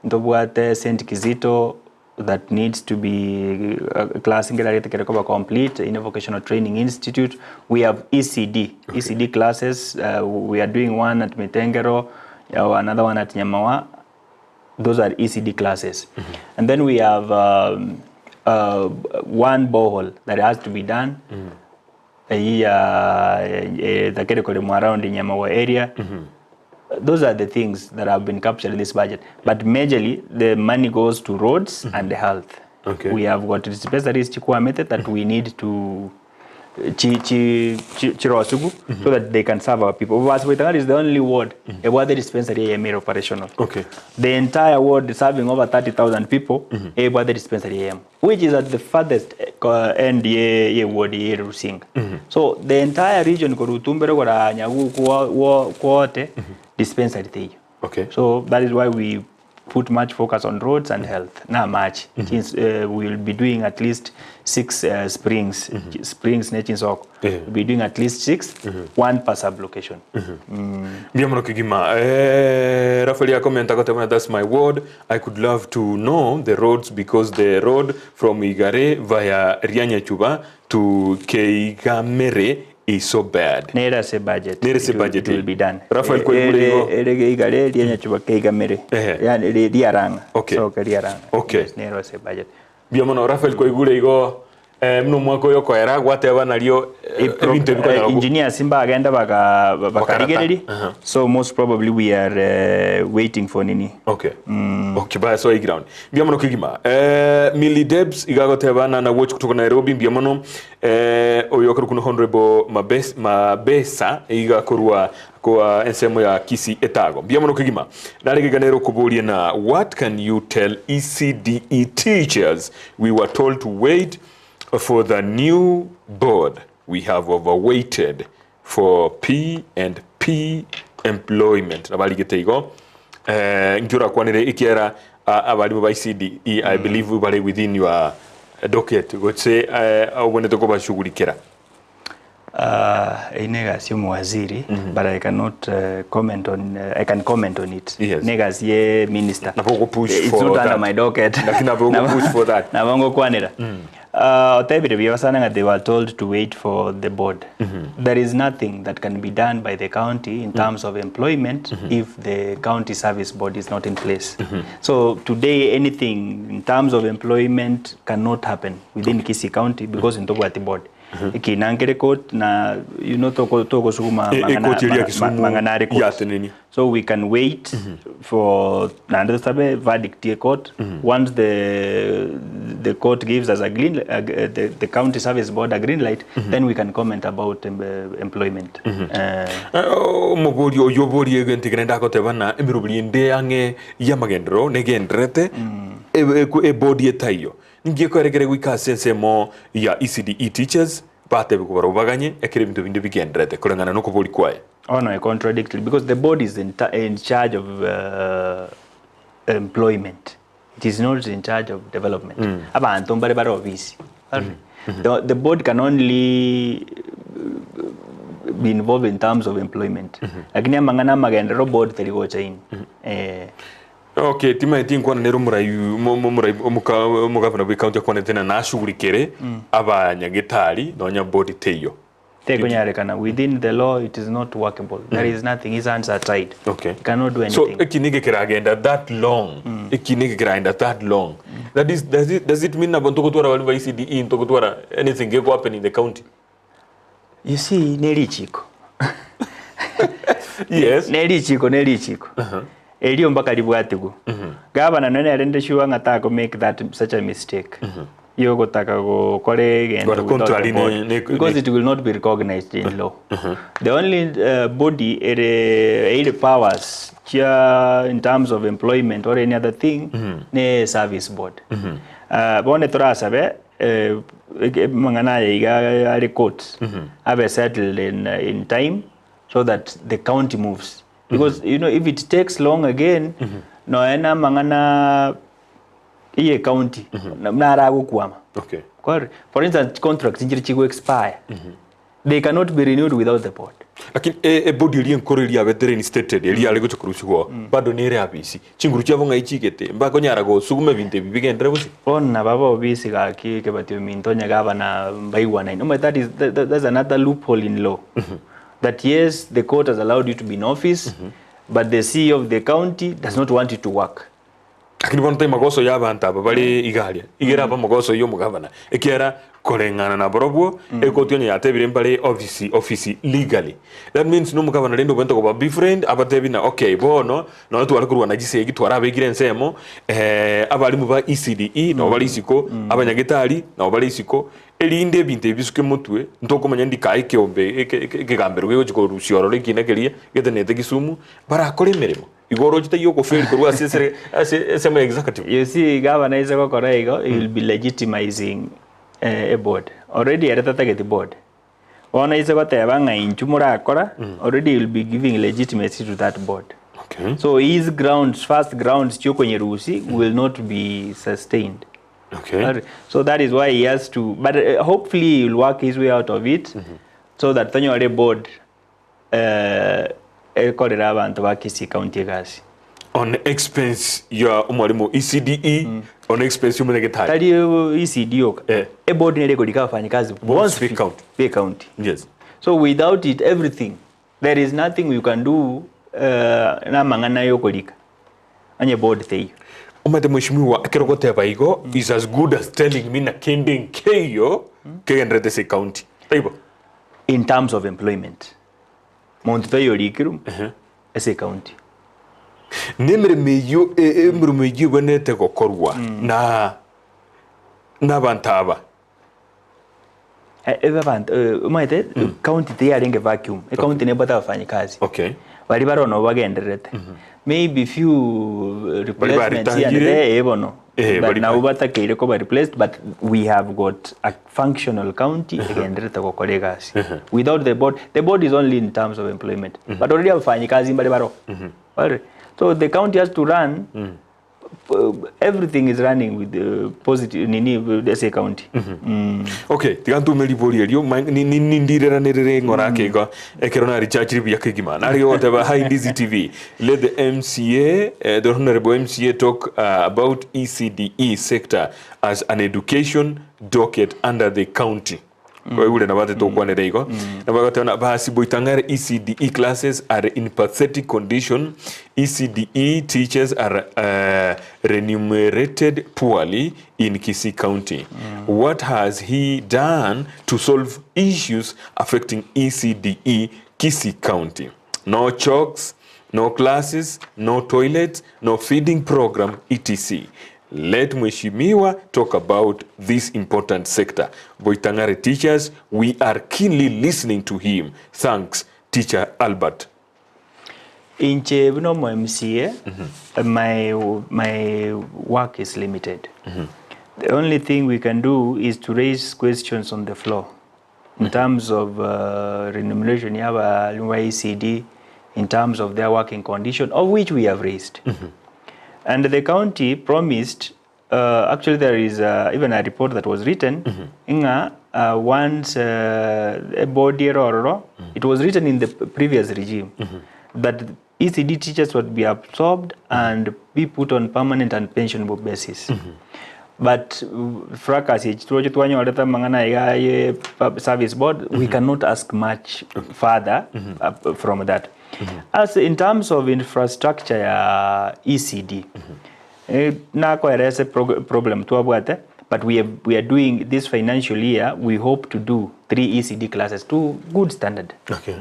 ntobwate St Kizito that needs to be class nkerarete kere koba complete in a vocational training institute. We have ECD, okay. ECD classes, we are doing one at Mitengero, another one at Nyamawa. Those are ECD classes. Mm -hmm. And then we have one borehole that has to be done. Mm -hmm. Eyio ya etakere koremwa around Nyamawa area. Mm -hmm. Those are the things that have been captured in this budget. But majorly, the money goes to roads mm -hmm. and health. Okay. We have got dispensaries chikwamete that we need to chi chi chi chirosigu mm -hmm. so that they can serve our people. Obobasi Boitang'ari is the only ward mm -hmm. ebwate dispensary eyemo ere operational. Okay. The entire ward serving over 30,000 people mm -hmm. ebwate dispensary eyemo which is at the farthest end ye ye ward ye Rusinga. Mm -hmm. So the entire region korutumbere kora Nyaguku kwote mm -hmm. dispensary teiyo. Okay. So that is why we put much focus on roads and health na amache mm -hmm. Since, we will be doing at least six springs mm -hmm. springs ne chinsoko yeah. we'll be doing at least six mm -hmm. one per sub location mm -hmm. Mbuya mono kegima eh, Rafael akomenta agoteba buna that's my ward I could love to know the roads because the road from Igare via Rianyachuba to Keigamere is so bad. Nere ase budget. Nere ase It will- budget. It will be done. Raphael Eh, kwaigure ere- igo? Ere geigare rianyachuba keigamere. Ehe. Yani ri- riarang'a. Okay. Soke riarang'a. Okay. Yes, nere ase budget. Mbuya mono Raphael kwaigure igo eh, buna omwaka oyo okoera gwateba nario eh, ebinto ebi konyara go- Engineers mbagenda baka bakarigereria. Aha. So most probably we are waiting for nini. Okay. Okay, baya so ground. Mbuya mono kegima. Eh, Millie Debs iga agoteba na na watch kutoka Nairobi mbuya mono. Eh, oyo akorokwa na Honorable Mabes, Mabesa iga korwa kwa ensemo ya Kisii Etago. Mbuya mono kegima. Nare giga nere okoboria na what can you tell ECDE teachers we were told to wait for the new board we have overwaited for P and P employment. Nabarigete igo eh, inki orakwanere ekiagera abarimu ba ECDE I believe bare within your docket gose eh, obwenerete kobashughulikera. Uh, eye negasi y'omowaziri mm -hmm. but I cannot uh, comment on uh, I can comment on it. Yes. Negasi ye minister. Nabo ogo-push It's for not that. under my docket. Lakini nabo ogo-push for that. Nabo ngokwanera. Mm. Uh, otebire buya sana ng'a they were told to wait for the board. Mm -hmm. There is nothing that can be done by the county in terms mm -hmm. of employment mm -hmm. if the county service board is not in place. Mm -hmm. So today anything in terms of employment cannot happen within okay. Kisii County because mm -hmm. ntobwati board. Ekina nkere court na you know toko tokosuguma E- mang'ana ekoti eria ya mang'ana- Kisumu mang'ana are court. yatenenia. So we can wait for naende tosabe verdict ye court once the the court gives us a green the, the county service board a green light then we can comment about employment. Eh, omobori oyio oborie egento ekio naende agoteba ng'a emeroberi ende ang'e y'amagenderero negendererete e- e- ebodi etaiyo. Ninki ekoerekera goika ase ensemo ya ECDE teachers batebigwe barabwo baganye ekero ebinto binde bigendererete koreng'ana nokoboria kwaye? Oh no, I contradict because the board is in, in charge of employment. It is not in charge of development. Abanto mbare bare obisi. The board can only be involved in terms of employment. Lakini amang'ana amagenderero board teri gocha in. Eh. Okay, timaeti nkwana nere omorai mo- mo- omorai omoka omogavana bwe county akwanete na nashugurikere abanyagetari nonya board teiyo. Tekonyarekana within the law it is not workable. There is nothing his hands are tied. Okay. He cannot do So anything. eki nige keragenda that long. Eki nige keragenda that long. That is does it mean nabo ntogotwara bari ba ECDE ntogotwara anything geko happen in the county? You see ne richiko. Yes. Ne richiko ne richiko. Erio mpaka ribwatigwe. Gavana nonye nere nde sure ng'a tako make that such a mistake. Yogotaka gokora egento Gora without contrary the board. ne- Because it will not be recognized in law. The only body ere ere powers chia in terms of employment or any other thing ne service board. Bono torasabe amang'ana aya iga are court abe settled in time so that the county moves because you know if it takes long again nonya na amang'ana. Eye county naro agokwama. Okay. Kwarorire? For instance contracts nchire chigo expire. They cannot be renewed without the board. Lakini e- ebodi eria enkoro eria yabete reinstated eria yare gocha korusigwa oo, bado nere abisi. Chinguru chiabo ng'ai chigete, mbakonyara gosuguma ebinto ebi bigenderere gose? Bono nabo abobisi gaki ekebati ominto onye gavana mbaigwanaine. Omanyete that is that that's another loophole in law. That yes the court has allowed you to be in office but the CEO of the county does not want you to work. Lakini bono tai magoso y'abanto aba bare iga aria, iga erabe amagoso y'omogavana, ekiagera koreng'ana naborobwo, ekoti onye yatebire mbare ofisi ofisi legally. That means na omogavana rende obwenerete koba befriend abatebi ng'a okay bono nonye tware korwana chisegi twarabekire ensemo, abalimu ba ECDE nabo bare isiko, abanyagetari nabo bare isiko, erinde ebinto ebi bisuke motwe, ntokomanya ndi kae ekeombe eke eke ekegambero gegochi korusia ororo ekina keria getenenete Kisumu, barakore emeremo. Igo oroche taiyo okoferi korwa ase esere ase ensemo ya executive. You see gavana aise gokora igo he will be legitimizing a board. Already ere tatageti board. Bono aise goteba ng'a inchu morakora already he will be giving legitimacy to that board. Okay. So his grounds, first grounds chiokonyerusi will not be sustained. Okay. So that is why he has to, but uh, hopefully he will work his way out of it so that tonyore board Ekorere abanto ba Kisii County egasi. On expense ya omwalimu ECDE, on expense y'omonyagetari. Tari ECD yoka. Eh. Eboard nere ekorika abafanyikazi Bonsi be county. be county. Yes. So without it everything there is nothing you can do na amang'ana yokorika onye board teiyo. Omanyete mheshimiwa ekero ogoteba igo is as good as telling me na kende nkeiyo kegendererete ase ecounty. Taibo? In terms of employment monto taiyo orikirwe ase ecounty. Nemeremo eyio emeremo eyio ebwenerete gokorwa na nabanto aba. Ebe abanto omanyete county tiyarenge vacuum, ecounty nebwate abafanyikazi. Okay. Baria bare nabo bagendererete. Maybe few replacements here and baritangire. there, eh bono. Eh, But bari nabo batakeire koba replaced but we have got a functional county egendererete gokora egasi. Without the board, the board is only in terms of employment. But already abafanyikazi mbare baroo. Barore. So the county has to run everything is running with uh, positive nini ase county. Mm. Okay, tiga ntume ribori erio ma- ni- ni- nindireranерere ng'ora ake igo ekero narichachire buya kegima nari goteba hi Ndizi TV let the MCA eh, the honorable MCA talk uh, about ECDE sector as an education docket under the county Kwaigure nabo ate tokwanera igo nabo bagoteba na basi boitang'are ECDE classes are in pathetic condition ECDE teachers are uh, remunerated poorly in Kisii County what has he done to solve issues affecting ECDE Kisii County no chalks no classes no toilets no feeding program etc Let Mheshimiwa talk about this important sector. Boitang'are teachers, we are keenly listening to him. Thanks, Teacher Albert. Inche buna omo MCA, my, my work is limited. The only thing we can do is to raise questions on the floor in terms of uh, remuneration ya abalimu ba ECD, in terms of their working condition, of which we have raised. And the county promised, uh, actually there is uh, even a report that was written, ng'a uh, once uh, a body ere ororo, it was written in the previous regime, that ECD teachers would be absorbed and be put on permanent and pensionable basis. But fracas echi toroche twanyorete amang'ana iga aye service board, we cannot ask much further from that. As in terms of infrastructure ya ECD, eh, nakoerese problem twabwate, but we, have, we are doing this financial year, we hope to do 3 ECD classes to good standard. Okay.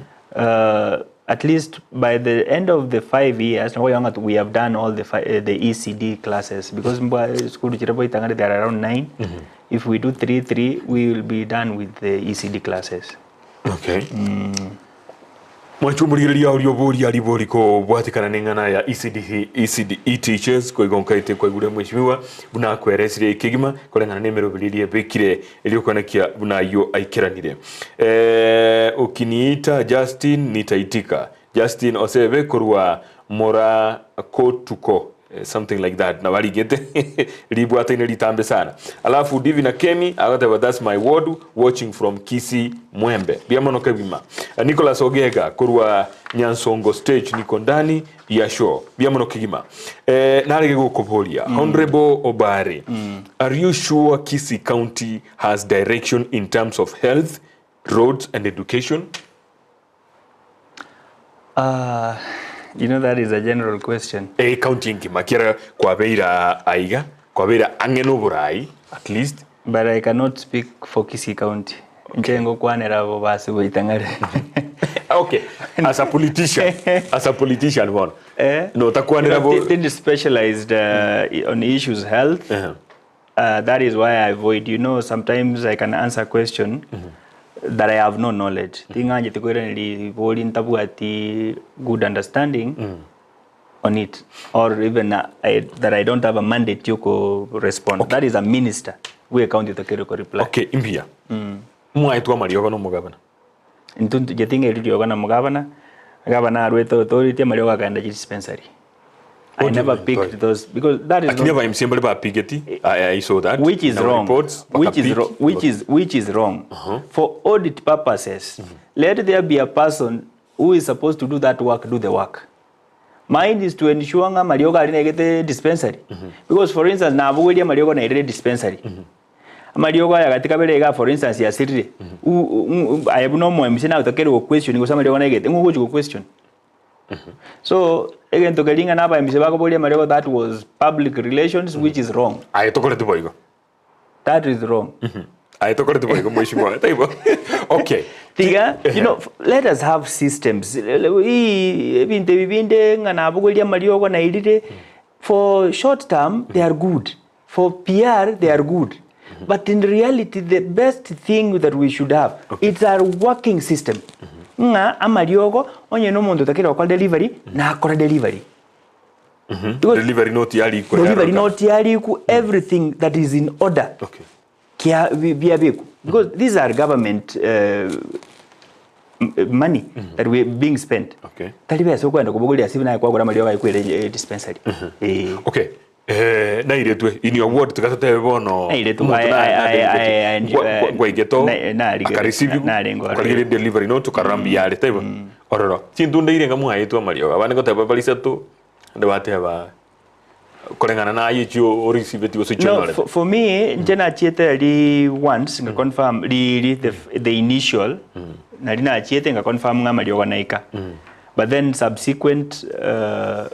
At least by the end of the 5 years, nabo ng'a we have done all the, the ECD classes because mbwa school chire boitang'ani there are around 9. If we do 3 3 we will be done with the ECD classes. Okay. Mwanche omorigereria oria oboria ribori kobwatekana neng'ana ya ECD, ECDE teachers koigo nkaete kwaigure mheshimiwa buna akweresirie kegima koreng'ana nemeroberi eria ebekire erio koenekia buna ayio aikeranire. Eh, ukiniita Justin nitaitika. Justin osebe korwa mora kotuko. Something like that nabo arigete ribwataine ritambe sana. Alafu Divina Kemi agoteba that's my ward watching from Kisii Mwembe. Mbuya mono kegima. Nicholas Ogega korwa Nyansongo stage niko ndani ya show. Mbuya mono kegima. Eh, narege gokoboria Honorable Obare are you sure Kisii County has direction in terms of health, roads and education? Uh, you know that is a general question. E county engima kiara kwabeire aiga kwabeire ang'e na oborai at least. But I cannot speak for Kisii County. Inche ngokwanera abo base goita ng'are. Okay, as a politician, as a politician bono. Eh? Notakwanera bo Tindi specialized uh, on issues health. Uh -huh. Uh, that is why I avoid, you know, sometimes I can answer a question mm -hmm. that I have no knowledge. Mm -hmm. Ting'anchete koiraneria ribori ntabwati good understanding mm -hmm. on it or even uh, I, that I don't have a mandate yoko respond. Okay. That is a minister we county tokere ko reply. Okay, imbiya. Mm. Mwaetwa amariogo no omogabana. Intwe ntugete ng'a erio riogo na omogabana, gabana arwete authority amariogo akaenda dispensary. I What do you never mean? picked Sorry. those because that is Lakini not, aba MCA mbare bapigeti, I, I saw that. which is In our wrong reports, which is bakapick. wrong which is which is wrong for audit purposes let there be a person who is supposed to do that work do the work mine is to ensure ng'a amariogo aria naigete dispensary because for instance nabogoria amariogo nairire dispensary Amariogo aya gati kabere igaa for instance yasirire, aye buna omo MC nagotakeire go question gose amariogo naigete, ng'o ogochi go question? So, egento keria ng'a na aba MC bakoboria amariogo that was public relations which is wrong. Aye tokoreti boigo. That is wrong. Aye tokoreti boigo mheshimiwa. Taibo. Okay. Tiga, you know, let us have systems. Hii ebinto ebi binde ng'a nabogoria amariogo nairire, for short term they are good. For PR they are good but in reality the best thing that we should have it's a working system ng'a amariogo onye na omonto otakire gokora delivery nakore delivery Because Delivery note yarikwa. delivery yaroreka. note yarikwa everything that is in order Okay. kia biabekwa because these are government uh, money that we being spent Okay. tari besa okwenda kobogoria ase naye kwagora amariogo aye kwere eh, dispensary eh Okay. Eh, nairetwe in your ward tigatotebe bono Nairetwe, omonto ngwaigeto na- narengo aroro. akarisibi delivery note okarora mbuya are taibo ororo chintunda irenga mwaetwe amariogo abande ngoteba bare isato abande bateba Koreng'ana naye echio orisibeti gose echio No, onyorete. for, for me inche nachiete ri once nga confirm riri the, the initial nari nachiete nga confirm ng'a amariogo naika but then subsequent uh,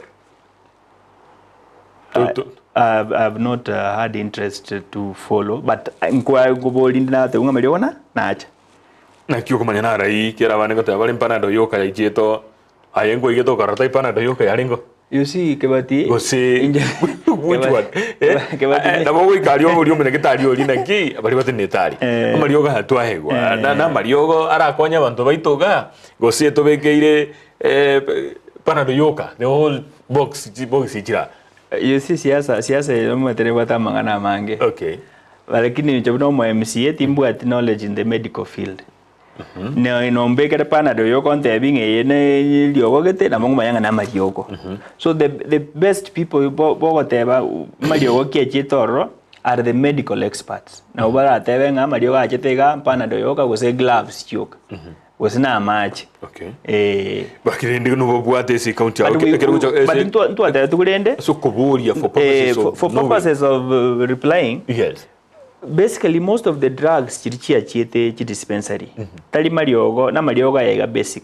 To- to- I've, I've not uh, had interest to follow but nkwa nkobori ndi natebwa ng'a amariogo na nacha Naki okomanya narai kera abande ngoteba bare mpanado yoka yaichete oo aye nkwaigete okarora tai panado yoka yarengo. You see Kebati Gose inche which one? Eh, Kebati eh, nabo goika aria oboria omonyagetari oria naki baria batenenete aria Eh. amariogo aya twahegwa Eh. na na amariogo arakonye abanto baito igaa gose tobekeire eh, panado yoka the whole box chibox chira You see siasa siasa omanyete nebwate amang'ana amange okay lakini inche buna omo MCA timbwati knowledge in the medical field Ne- nombekere panado oyo okontebia ng'a eye ne riogo gete nabo ngomanya ng'a namariogo so the, the best people bo- bogoteba mariogo ki achiete ororo are the medical experts nabo baratebe ng'a amariogo achete iga panado yoka gose gloves chioka gose na amache okay eh Lakini rende nobabwate ase ekaunti yao but we- ekero gocha but ase ntwatebetigwe rende ase okoboria for eh, purposes for, of for knowing. purposes of uh, replying Yes. Basically most of the drugs chiri chiachiete chi dispensary tari mariogo na mariogo aya iga basic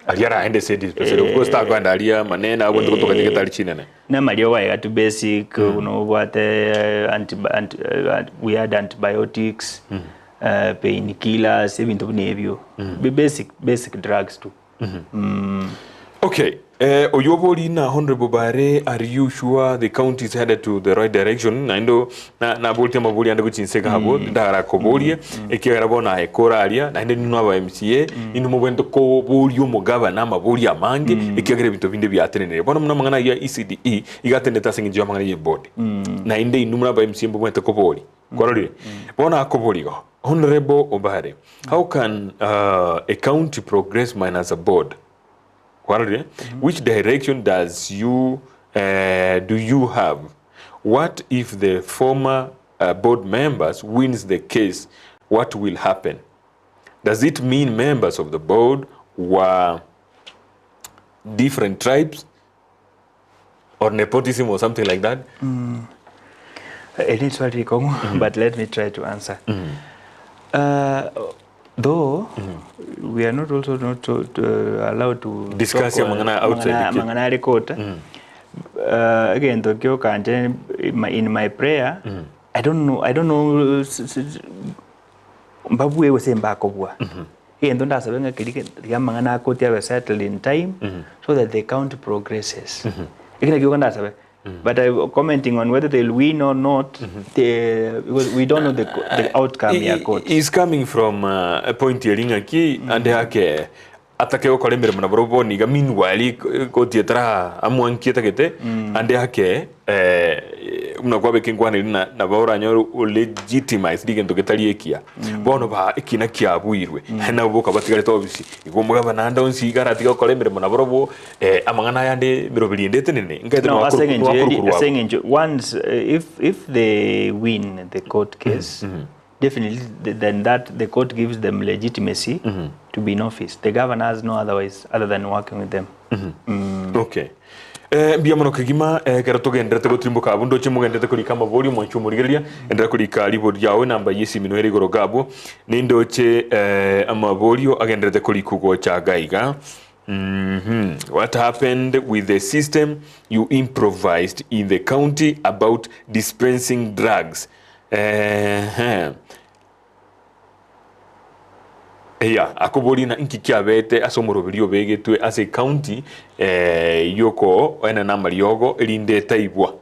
Aria araende ase dispensary of course takoenda aria amanene abwate gotoka nyagetari chinene. Na mariogo aya iga tu basic buna obwate anti, anti, we had antibiotics pain killers ebinto buna ebio basic basic drugs tu. Okay, eh, oyio obori na Honorable Bare, are you sure the county is headed to the right direction? Naende o- na- naboretie amabori ande gochia inse iga abwo, ndarakoborie, ekiagera bono aye kore aria, naende ninwe aba MCA, inwe mobwenerete koboria omogabana amabori amange, ekiagera ebinto binde biatenenire. Bono buna amang'ana ayio ya ECDE, iga atenenete ase eng'encho y'amang'ana ya eboard. Naende inwe muri aba MCA mbobwenerete koboria. Kwarorire? Bono akoboria igo, Honorable Obare, how can uh, a county progress minus a board? Kwarorire? Which direction does you do you have? What if the former board members wins the case what will happen? Does it mean members of the board were different tribes or nepotism or something like that? Eri riswali rikong'u but let me try to answer. Though we are not also not to, to allowed to Discuss talk, amang'ana outside the court. Amang'ana are court. Egento kiokanche in my prayer, I don't know, I don't know mbabue gose mbakobua. Egento ndasabe ng'a keria riria amang'ana a court abe settled in time so that the county progresses. Ekio nakio ndasabe. But I commenting on whether they'll win or not, the, because we don't know the, the outcome ya court. Is coming from a point eri ng'aki ande ake atake gokora emeremo nabo bono iga meanwhile koti etara amwanki etagete ande ake buna kwabeka enkwana eri na nabo oranyore o legitimize rigento getari ekiya bono ba ekina kiabuirwe nabo boka batigarete obisi igo omogabana ande onsi iga aratiga gokora emeremo naborobwo amang'ana aya ande emeroberi ende etenene nkaete No, ase eng'encho eri- nwakorokuru ase abo. eng'encho once if they win the court case, definitely then that the court gives them legitimacy to be in office. The governor has no otherwise other than working with them. Okay. Mbuya mono kegima ekero togenderete gotirimboka abwo ndoche mogenderete korika amaborio mwanche omorigereria enderera korika ribori riao enamba ye esimi noere igoro iga abwo nindoche amaborio agenderete korikwa gocha iga iga What happened with the system you improvised in the county about dispensing drugs? Ehe. Eya, akoborie na inki kiabete ase omoroberio obegetwe ase ecounty yokoenana amariogo erinde etaibwa.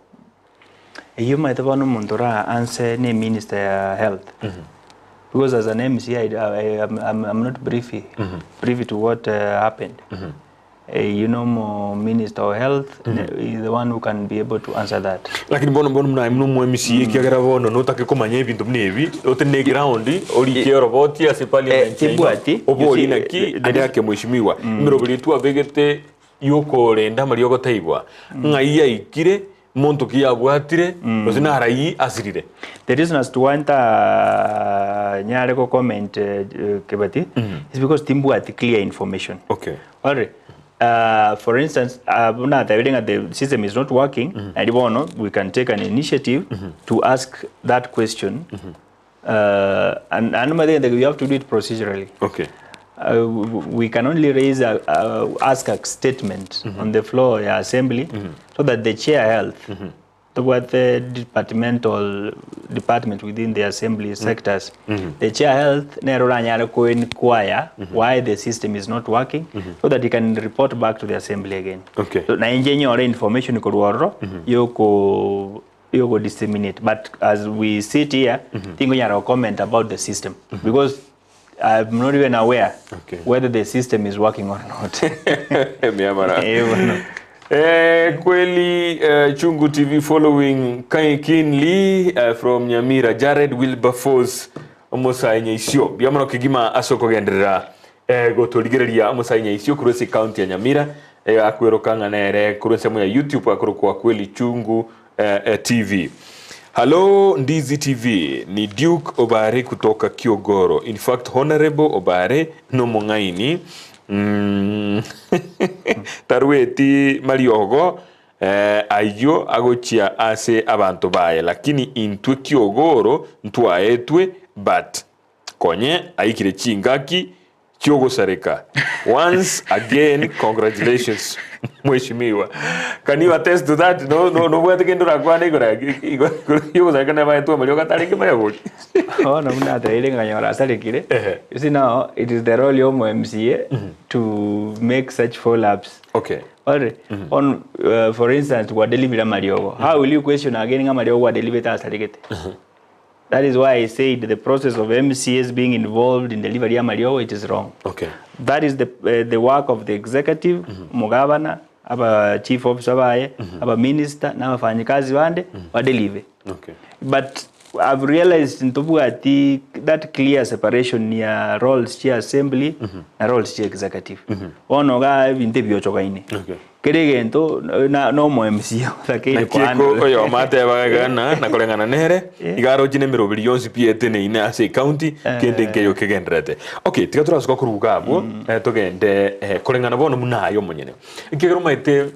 Eyio omanyete bono omonto ora answer ne minister ya health because as an MCA I, I'm not privy, privy to what happened. Eyio no omo minister of health is the one who can be able to answer that. Lakini bono bono buna aye buna omo MCA ekiagera bono notake komanya ebinto buna ebi, otenene eground, orike oroboti ase parliament yaino, Timbwati, you oborie see, naki there ande is ake mheshimiwa, emeroberi eye twabegete yokorenda amariogo taibwa, ng'ai yaikire, monto ki yabwatire, gose narai asirire. The reason as to why ntanyare go comment Kebati is because timbwati clear information. Okay. Alright. For instance, buna natebire ng'a the system is not working, naende bono we can take an initiative to ask that question. And naende omanyete egento eke you have to do it procedurally. Okay. We can only raise a, ask a statement on the floor ya assembly so that the chair health tobwate departmental department within the assembly sectors the chair health nere oranyare ko inquire why the system is not working so that he can report back to the assembly again. Okay. So, na inche nyore information korwa ororo yoko yoko disseminate but as we sit here tingonyara go comment about the system because I'm not even aware Okay. whether the system is working or not. Miamara. Eh, bono. Kweli Chungu TV following keenly from Nyamira Jared Wilberforce omosae Nyaisio mbuya mono kegima ase okogenderera gotorigereria omosae Nyaisio korwa ase county ya Nyamira akweroka ng'a nere korwa ensemo ya YouTube akorokwa Kweli Chungu TV. Hallo Ndizi TV ni Duke Obare kutoka Kiogoro in fact Honorable Obare nomong'aini Tarweti mariogo ayio agochia ase abanto baye lakini intwe Kiogoro ntwaetwe but konye aikire chingaki chiogosareka once again congratulations mweshimiwa can you attest to that no no nobwate kende orakwane igoro igoro yogosareka nabaetwe amariogo atarenge mayabori. Bono buna atebeire ng'a asarekire. Ehe. You see now it is the role ya omo MCA to make such follow ups. Okay. Ore, on for instance gwa deliver amariogo. How will you question again ng'a amariogo gwa deliver asaregete? That is why I said the process of MCAs being involved in delivery ya amariogo it is wrong. Okay. That is the work of the executive, omogabana, aba chief officer baye, aba minister, na abafanyikazi bande, ba deliver. Okay. But I've realized ntobwati that clear separation ya roles chia assembly na roles chia executive. Bono iga ebinto ebiochogaine. Okay. Kera egento na na omo MCA otakeire Naki eko kohandle. oyomo atebaga iga ng'a na koreng'ana nere, iga aroche nemeroberi yonsi pi eteneine ase ecounty, kende nkeyo kegendererete. Okay, tiga torasuka korwa iga abwo, togende koreng'ana bono buna aye omonyene. Ekiagera omanyete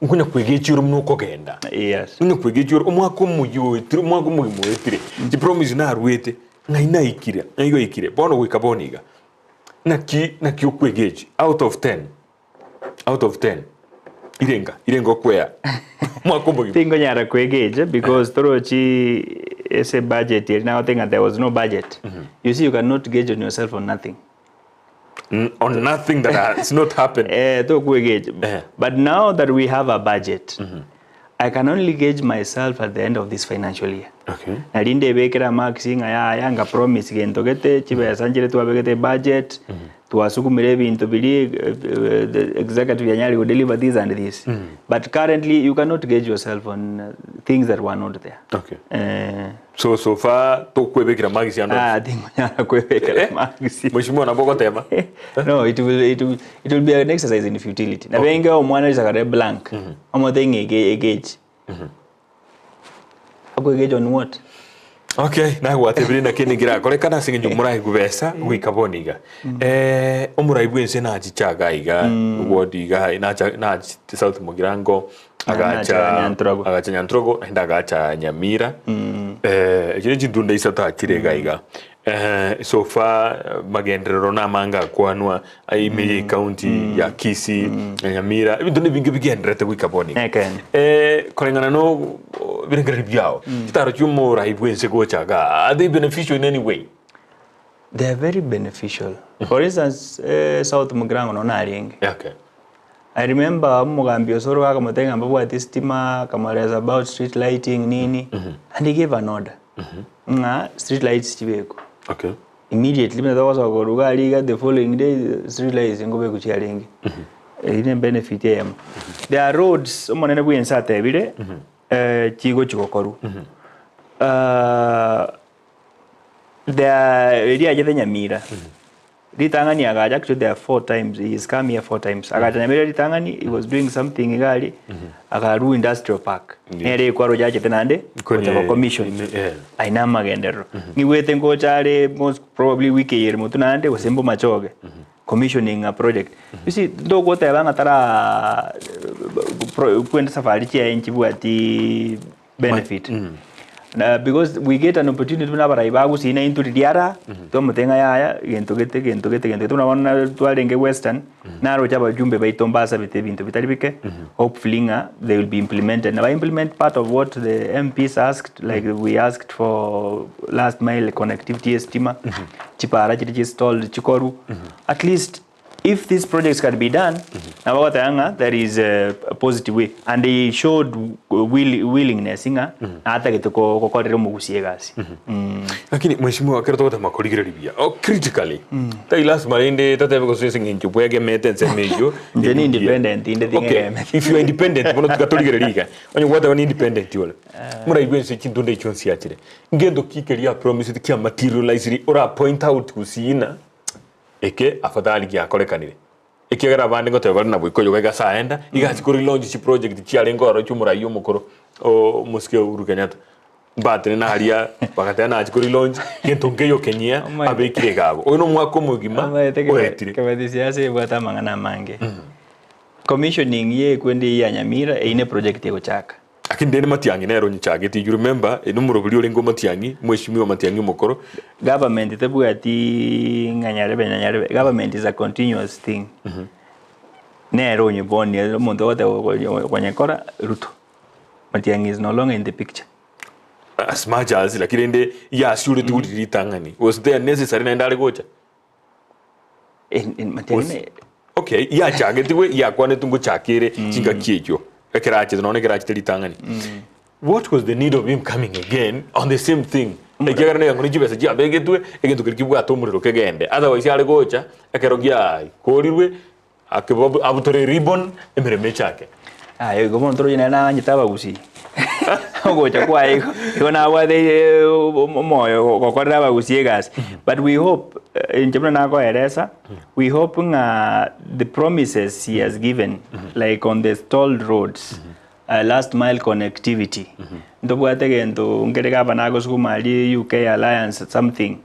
nkonya kwegechia ore buna okogenda. Yes. Nkonya kwegechia ore omwaka omoyia oetire, omwaka omogima oetire, chipromise narwete, ng'ai naikire, ng'ai gwaikire, bono goika bono iga. Naki naki okwegechia out of ten, out of ten, irenga, irenga okwea omwaka omogima. Tinkonyara kwegecha because torochi ase budget eri nagotebi ng'a there was no budget. You see you cannot gauge on yourself on nothing. On nothing that has not happened. Eh, tokwegecha. Eh. But now that we have a budget, I can only gauge myself at the end of this financial year. Okay. Nari ndebekere amarks ng'a yaya nga promise gento gete, chibesa nchire twabegete ebudget, twasukumire ebinto biria the executive yanyare go deliver this and this. But currently you cannot gauge yourself on things that were not there. Okay. Eh. So so far tokwebekera marks ande onsi. Ah, tingonyara kwebekera Eh? marks. Mheshimiwa nabo ogoteba. No, it will, it will, it will be an exercise in futility. Na benge omwana risakare blank. Omote ng'a ege- egechi. Akoegecha on what? Okay, nagwatebire naki nigerakorekana ase eng'encho moraigwe besa goika bono iga. Eh, omorai bwense nachiche iga iga, ward iga, nacha nachete South Mugirango, agacha Nacha Nyantrogo. agacha Nyantrogo naende agacha Nyamira. Eh, echio ne chintunda isato achire iga iga. Eh, so far magenderero namange akwanwa ime ye county ya Kisii na Nyamira ebinto nebinge bigendererete goika bono iga. Ekeene. Eh, koreng'ana no ebirengererio biao chitaro chia omorai bwense gocha igaa are they beneficial in any way? They are very beneficial. For instance, eh, South Mugirango nonya narenge. Okay. I remember omogambi Osoro akamotebia ng'a mbabwate estima, akamweresa about street lighting nini, and he gave an order ng'a street lights chibekwe. Okay. Immediately buna togosoka korwa iga aria iga the following day street lights nkobekwa chiarenge. Eyio ne benefit eyemo. There are roads omonene bwa ense atebire chigochi gokorwa. There are eria achete Nyamira. Ritang'ani agacha actually there are four times he has come here four times agacha Nyamira ritang'ani he was doing something iga aria akarua industrial park nere ekwarwa achete naende gocha go commission aye na amagenderero nigwete ngocha are most probably wiki eye ere motwe naende gose mbomachoge commissioning a project you see ntogoteba ng'a tara kwenda safari chiaye nchibwati benefit Na because we get an opportunity buna abarai ba gusii na intwe riria ara twamotebia ng'a yaya gento gete gento gete gento gete buna bono nare twarenge western naroche abajumbe baito mbasabete ebinto bitari bike hopefully ng'a they will be implemented na ba implement part of what the MPs asked like we asked for last mile connectivity ya estima chipara chiria chi installed chikorwa at least If these projects can be done, nabo bagoteba ng'a there is a positive way and they showed will, willingness ng'a natagete ko- gokorera omogusi egasi. Mm. Lakini mheshimiwa ekero togotema korigereria buya oh, critically tari lasima rende totebe gose ase eng'encho bwegemete ensemo eyio Inche ni independent, inde Okay, ting'egemeti. if you are independent bono tiga torigereria iga onye gwateba ni independent ore moraigwe ense chintunda echio nsiachire ngento ki keria promised kia materialized ora point out gusii ng'a Eke afadhali giakorekanire, ekiagera abande ngoteba bare nabo ikoyoga iga ase aenda, iga achia kori launch chiproject chiarenge ororo chi'omorai omokoro o omosike Uhuru Kenyatta. Mbatenene aria bagateba nachia kori launch gento nkeiyo kenyia abekire iga abwo. Oyo nomwaka omogima Omanyete oetire. Kebati siasa ebwate amang'ana amange. Commissioning ye ekwende eyio ya Nyamira eyio ne project egochaka. Lakini rende Matiang'i nere onyichagete, you remember, ere nomoroberi orenge o Matiang'i, mweshimiwa Matiang'i omokoro. Government tebwati ng'a nyarebe na nyarebe, government is a continuous thing. Nere onyebonia omonto ogoteba konyekora Ruto. Matiang'i is no longer in the picture. As much as, lakini rende yasioreti gori ritang'ani, was there necessary naende are gocha? Matiang'i Okay, yachagetigwe yakwanetwe ngochaka ere chingaki echio ekero achete nonya ekero achete ritang'ani. What was the need of him coming again on the same thing? Ekiagera nigo ng'a chibesa chiabegetwe egento keria kebwate omorero kegende otherwise are gocha ekero giakorirwe akebo abutore ribbon emeremo echake. Aye igo bono toroche nere naganyete abagusii. Ogocha kwaye igo igo nabwate omoyo gokorera abagusii egasi. But we hope, inche buna nakoeresa, we hope ng'a the promises he has given like on the stalled roads, last mile connectivity, ntobwate egento nkere gavana agosukuma aria UK alliance something.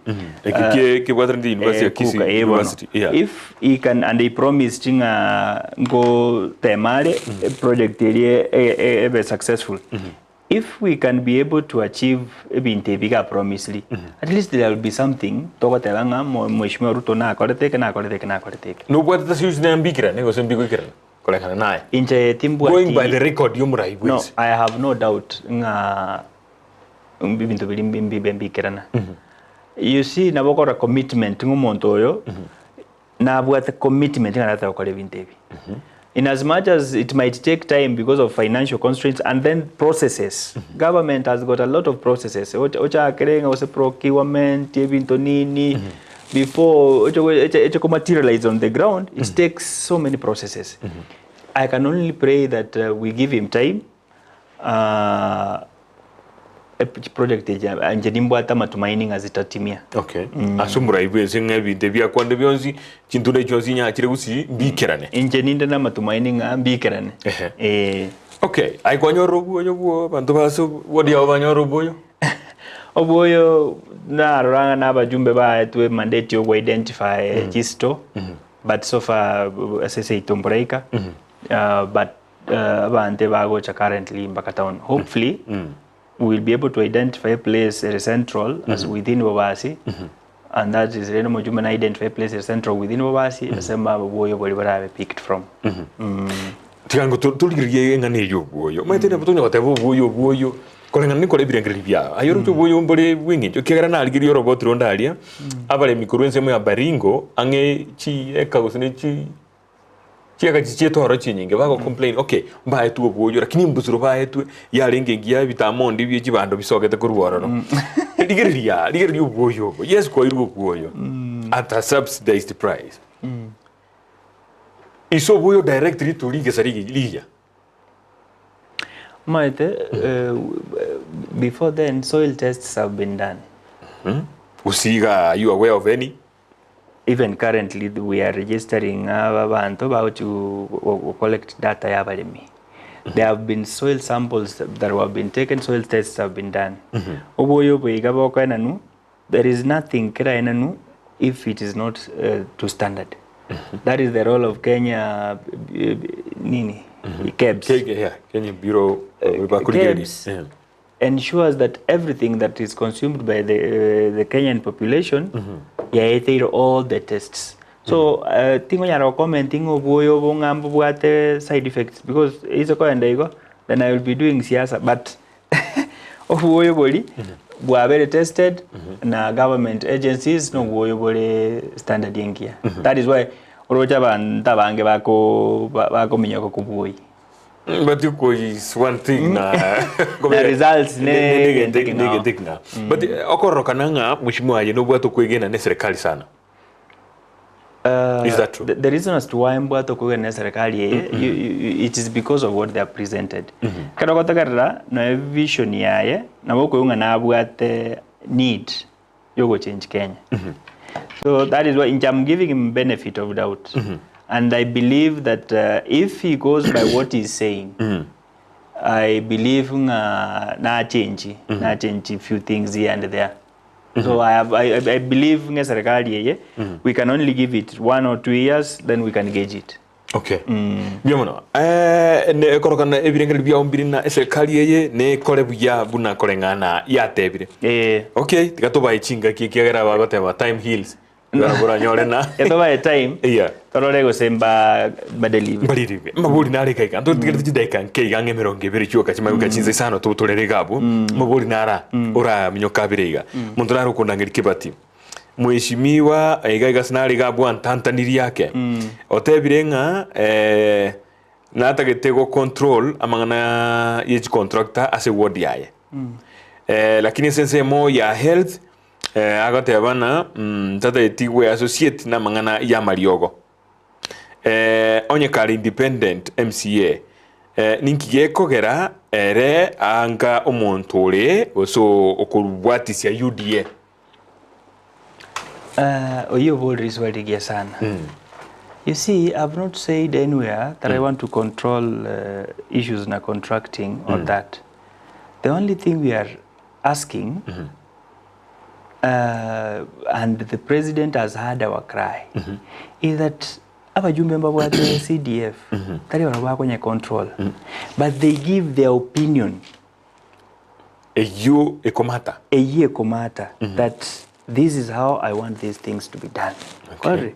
Eki kie kebwatanete University ya Kisii Kuka, eh, bono. University. Yeah. If he can and he promised ng'a ngotema are project eria e- e- ebe successful. If we can be able to achieve ebinto ebi iga promised, at least there will be something togoteba ng'a mo- Mheshimiwa Ruto nakorete eke nakorete eke nakorete eke. Nobwate tashwishi na mbikirane gose mbikoikerana koreng'ana naye. Inche timbwati Going by the record y'omorai No, bwensi. I have no doubt ng'a ebinto biria mbibe mbikerana. You see nabo okora commitment ng'a omonto oyo nabwate commitment ng'a nataka gokora ebinto ebi. In as much as it might take time because of financial constraints and then processes. Government has got a lot of processes. Ocha- Ochakere ng'a gose procurement, ebinto nini, before oche go- eche eche ko materialize on the ground, it takes so many processes. I can only pray that we give him time Project echi inche nimbwate amatumaini ng'a zitatimia. Okay. Ase omorai bwense ng'a ebinto ebi akwande bionsi, chintunda echi chionsi nyachire gusii, mbikerane. Inche ninde namatumaini ng'a mbikerane. Ehe. Eh. Okay, aye kwanyora obwoyo bwo abanto ba ase ward yao banyore obwoyo? Obwoyo narora ng'a na abajumbe baetwe mandate yo identify chisto, but so far ase seito mboraika, but Abanto ebagocha currently mpaka town. Hopefully we will be able to identify a place ere central as within Bobasi and that is rende omochumbe na identify a place ere central within Bobasi ase obwoyo boria borabe picked from. Tiga ngo torigererie eng'ana eye obwoyo. Omanyete nabo tonya goteba obwoyo obwoyo koreng'ana nikore ebirengererio biao. Aye oroche obwoyo mbore bw'eng'encho ekiagera narigereria oroboti ronde aria, abaremi korwa ensemo ya Baringo ang'e chieka gose ne chi Chiagachi chi'etwaro chinyinge bago complain okay mbaetwe obwoyo lakini embusuro baetwe yarenge engiya ebitamondi bie chibando bisogete korwa ororo. Rigereria rigereria obwoyo obo yes kwairwe obwoyo at a subsidized price. Ase obwoyo directly torigesa rigiya. Omanyete before then soil tests have been done. Gose iga are you aware of any? Even currently we are registering abanto bagochi go collect data ya abaremi. There have been soil samples that have been taken, soil tests have been done. Oboyo obo iga bokoenanwa, there is nothing keraenanwe if it is not to standard. That is the role of Kenya nini KEBS. Yeah, Kenya Bureau bakorigereria. KEBS ensures that everything that is consumed by the, the Kenyan population yaeteire all the tests. So tingonyara go comment ng'a obwoyo obo ng'a mbobwate side effects because ase koenda igo then I will be doing siasa but obwoyo bori bwabere tested na government agencies na obwoyo bore standard engiya. That is why oroche abanto abange bako bakominyoka kobwoyi. But is one thing na Na results ne egento ekeng'ao. negento ekeng'ao. But okororokana ng'a mheshimiwa aye nobwate okwegena ne serikali sana. Is that true? The reason as to why mbwate okwegena ne serikali eye, it is because of what they have presented. Ekero ogotegerera noe vision yaye, nabo okoigwa ng'a nabwate need yogochange Kenya. So that is why inche I'm giving him benefit of doubt. And I believe that if he goes by what he's saying, I believe ng'a na change, na change few things here and there. So I have I believe ng'a serikali eye, we can only give it 1 or 2 years, then we can gauge it. Okay. Mbuya mono. Ne ekorokana ebirengererio biao mbiri na eserikali eye nekore buya buna koreng'ana yatebire. Okay, tiga tobae chingaki ekiagera bagoteba time heals. Barabwo oranyore na Etobae time torore gose mba badeliver. Mbariribe. Mabori nare iga iga. Ntotigerete chidaika nke iga ang'e 20 chioka chimanye goika chinsa isano totorere iga abwo. Mabori nara oraminyoka abere iga. Monto nare okondangeria kebati. Mheshimiwa iga iga ase nare iga abwo antantanirie ake. Otebire ng'a natagete go control amang'ana ye chicontractor ase ward yaye. Lakini ase ensemo ya health agoteba ng'a tatageti gwe associate na amang'ana ya amariogo. Onye kare independent MCA ninki gekogera. Ere anga omonto ore gose okorubwatisia UDA. Oyio oborire riswali rigiya sana. You see, I've not said anywhere that I want to control issues na contracting or that. The only thing we are asking and the president has heard our cry is that abajumbe mbabwate CDF tari barabwo bakonya control but they give their opinion Eyio ekomata. Eyio ekomata that this is how I want these things to be done. Okay.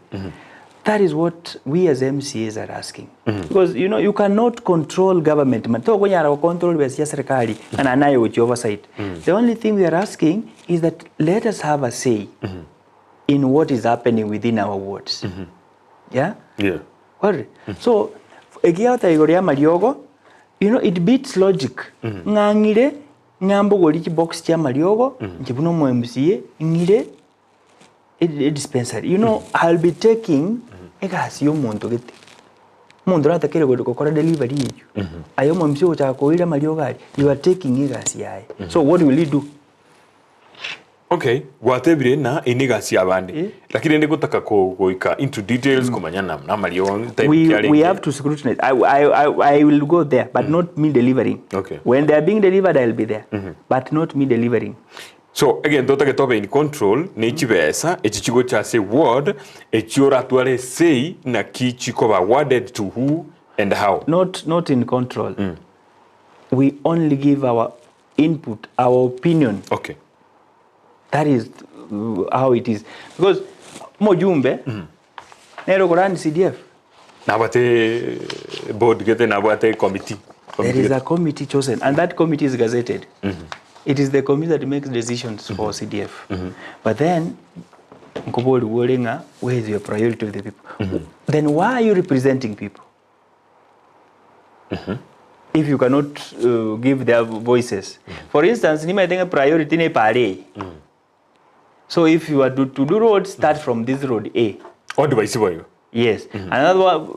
That is what we as MCAs are asking. Because you know you cannot control government money. Tokonyara go control besa chia serikali ng'a naye ogochia oversight. The only thing we are asking is that let us have a say in what is happening within our wards. Yeah? Yeah. Kwarire? So ekiagoteba igoro ya amariogo, you know it beats logic ng'a ng'ire ng'a mbogorie chibox chia amariogo inche buna omo MCA ng'ire e dispensary. You know I'll be taking egasi ya omonto gete. Omonto oratakeire gokora delivery eywo, aye omo MCA ogochaka koira amariogo aria, you are taking egasi yaye. So what will he do? Okay, gwatebire ng'a eye negasi y'abande, Eh. lakini rende gotaka ko- goika into details komanya na namariogo type we, ki arenge. we have to scrutinize. I will go there, but not me delivering. Okay. When they are being delivered, I'll be there, but not me delivering. So egento otagete obe in control ne chibesa echi chigocha ase ward echi oratware esei naki chikoba awarded to who and how. Not in control. We only give our input, our opinion. Okay. That is how it is. Because omojumbe nere okorani CDF. Nabwate board gete nabwate committee. There is a committee chosen and that committee is gazetted. It is the committee that makes decisions for CDF. But then nkoborigwa ore ng'a where is your priority of the people? Then why are you representing people? If you cannot give their voices. For instance, nimaete ng'a priority ne epara eye. So if you are to do roads, start from this road A. Advice boigo. Yes. Another one,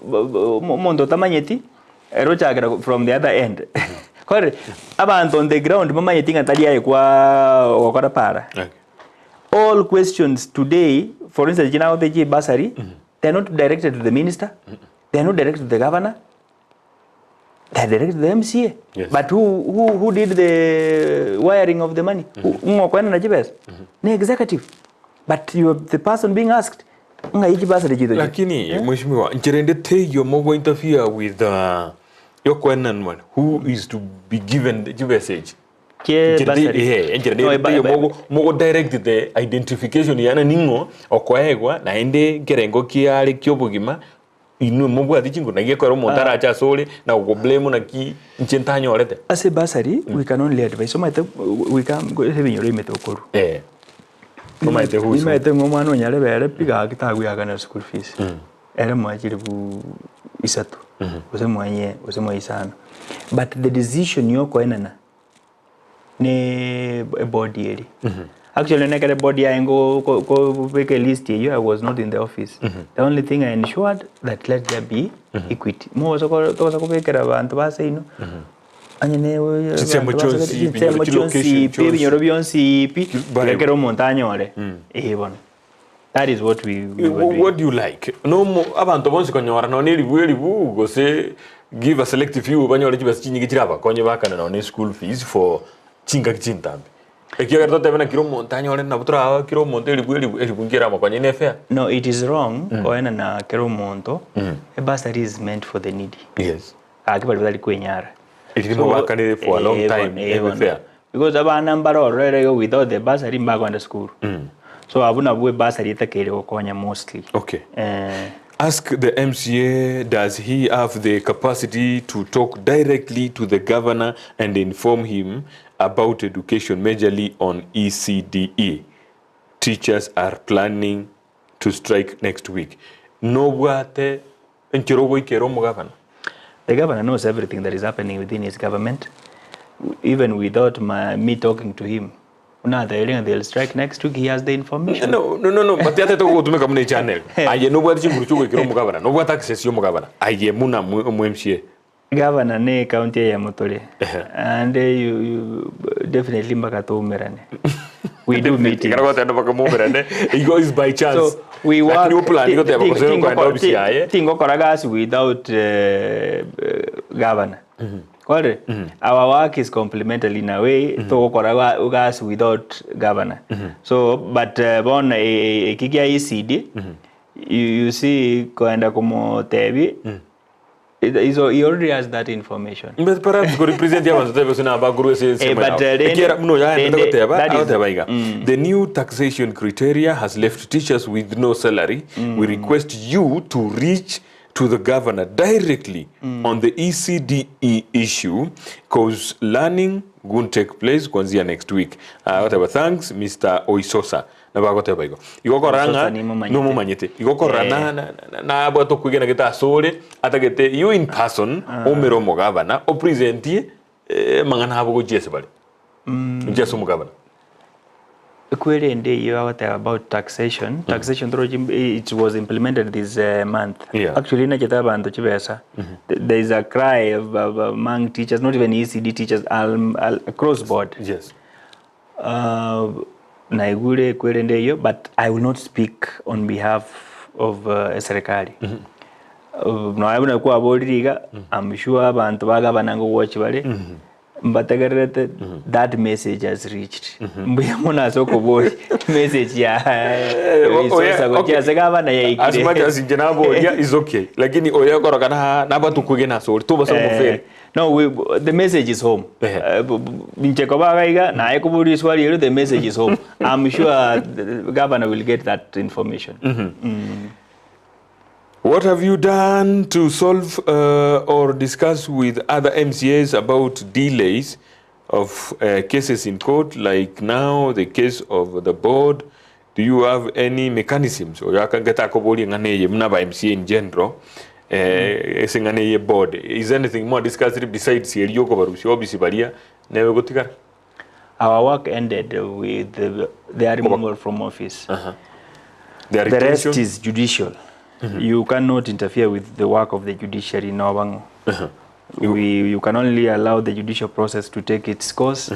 omonto otamanyeti, ere ochakera from the other end. Kore, abanto on the ground bamanyeti ng'a tari aye kwa gokora para. Okay. All questions today, for instance, echi nagotebia chibasari, they are not directed to the minister, they are not directed to the governor, they are directed to the MCA. Yes. But who did the wiring of the money? Ng'o okoenana chibesa? Ne executive. But you are the person being asked, ng'ai chibasari chiito chire? Lakini mheshimiwa, nchera ende teiyo mogo interfere with yokoenanwa who is to be given chibesa echi. Chie Enchera bursary. ehe, enchera No, nere teiyo mogo mogo direct the identification yaani ning'o okoegwa naende nkerengo kiare kiobogima inwe mobwate chinguru naki ekero omonto arache asore na gokoblame naki inche ntanyorete. Ase bursary we can only advise omanyete we can ase ebinyoro ime tokorwa. Eh. Omanyete who is who. Nimaete ng'a omwana onyarebe ere pi gaki tagoiakana school fees. Ere mwa chilifu isato gose mwa inye gose mwa isano. But the decision ya okoenana ne eboard eria. Actually nonye ekero eboard yaye ngo ko- kobeka elist eywo I was not in the office. The only thing I ensured that let there be equity. Mogosa ko togosa kobekera abanto ba seino onye ne Chinsemo abanto ba chionsi, chinsemo ebinyoro, chilocation chionsi pi, chionsi. ebinyoro bionsi pi, Bare- tiga kera omonto anyore. Eeh bono. That is what we were doing. What do you like? Nomo abanto bonsi konyora nonye eribu eribu gose give a selective few banyore chibesa chinyinge chirabakonye bakane nonye school fees for chingaki chintambe. Ekiagera totebe na kera omonto anyore nabo torabe kera omonto eribu eribu eribu nki eramokonye ne fair? No, it is wrong koena na kera omonto, a bursary is meant for the needy. Yes. Gaki baria batari kwenyara. Eri mobakanire for a long eh, time, bono, eh, ebe bono. fair. Because abana mbare ororo ere igo without the bursary mbakogenda sukuru. So abwo nabwo ebursary etakeire gokonya mostly. Okay. Eh. Ask the MCA does he have the capacity to talk directly to the governor and inform him about education majorly on ECDE. Teachers are planning to strike next week. Nobwate enchera ogoikera omogavana? The governor knows everything that is happening within his government even without my, me talking to him. Buna atebirie ng'a they'll strike next week, he has the information. No, no, no, no, but yatete gogotumeka buna echannel. Aye nobwate chinguru chiogoikera omogavana, nobwate access ya omogavana. Aye buna omo MCA. Gavana ne ecounty eyemo tore and you, you, definitely mpaka toumerane we do meetings Ekero gotenda mpaka moumerane igo is by chance so we work Lakini oplan goteba ti- gose ti- okoenda ofisi yaye tingokora gasi without governor Kore, our work is complementary in a way togokora ga- gasi without governor so but bono eki gia ECD you, you see koenda komotebi So he already has that information. But perhaps ko represent abantu tebe sina abakuru ase Eh, ensemo but, yao. rende- Ekiara muno yaendete rende- goteba that is- agoteba iga the new taxation criteria has left teachers with no salary we request you to reach to the governor directly on the ECDE issue cause learning won't take place kuanzia next week agoteba thanks Mr Oisosa Nabo agoteba igo. Igo okorora Oisosa ng'a nimomanyete. nomomanyete. Igo okorora Eh. na- na- na- nabwate okwegena gete asore, atagete you in person, omere omogavana, opresentie eh, amang'ana abo gochia ase bare. Gochia ase omogavana. Kwerende eyio agoteba about taxation, taxation torochi it was implemented this month. Yeah. Actually nachete abanto chibesa. There is a cry of, of, among teachers, not even ECD teachers, al, across board. Yes. Naigure ekwerende eyio but I will not speak on behalf of eserekari. Nonya buna kwaborire iga, I'm sure abanto ba gavana ngogochi bare, mbategererete that message has reached. Mbuya mono ase okoboria message ya Oisosa gochia ase gavana As much yaikire. as inche naboria is okay lakini oyo okorokana aa nabwate okwegena ase ore tobasa komoferi. No, we, the message is home. Ehe. Inche koba iga iga, naye koboria eswali erio, the message is home. I'm sure the governor will get that information. What have you done to solve uh, or discuss with other MCAs about delays of uh, cases in court like now the case of the board Do you have any mechanisms oyo akangete akoboria eng'ana eye buna aba MCA in general eh, ase eng'ana eye board is anything more discussed besides eria okobarusia obisi baria nebe gotigara? Our work ended with the, their removal from office. Their The rest retention? is judicial. You cannot interfere with the work of the judiciary noba ng'o. We, you can only allow the judicial process to take its course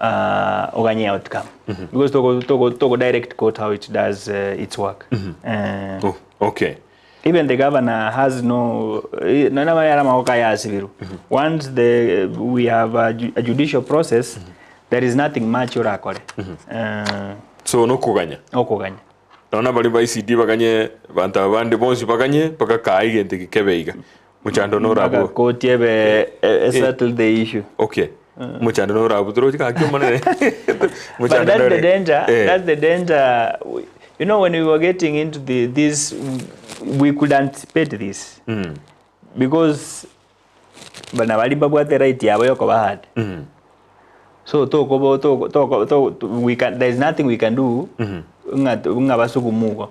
oganye outcome. Because toko, toko, toko direct court how it does its work. Oh, okay. Even the governor has no none of yara maoka ya asibiru. Once the we have a, ju a judicial process, there is nothing much orakore. So nokoganya. Okoganya. Nonya baria ba ECD baganye, abanto aba bande bonsi baganye, mpaka kaa egento eke kebe iga. Mochando Mpaka norabwo. koti ebe e, e settle the issue. Okay. Mochando norabwo toroche gaki omonene. But Mochando that's the nore. danger. Eh. That's the danger. You know, when we were getting into the this, we could anticipate this because bana bari babwate right yabo yokoba hard. So tokobo toko toko to, we can there is nothing we can do ng'a ng'a basukumugo.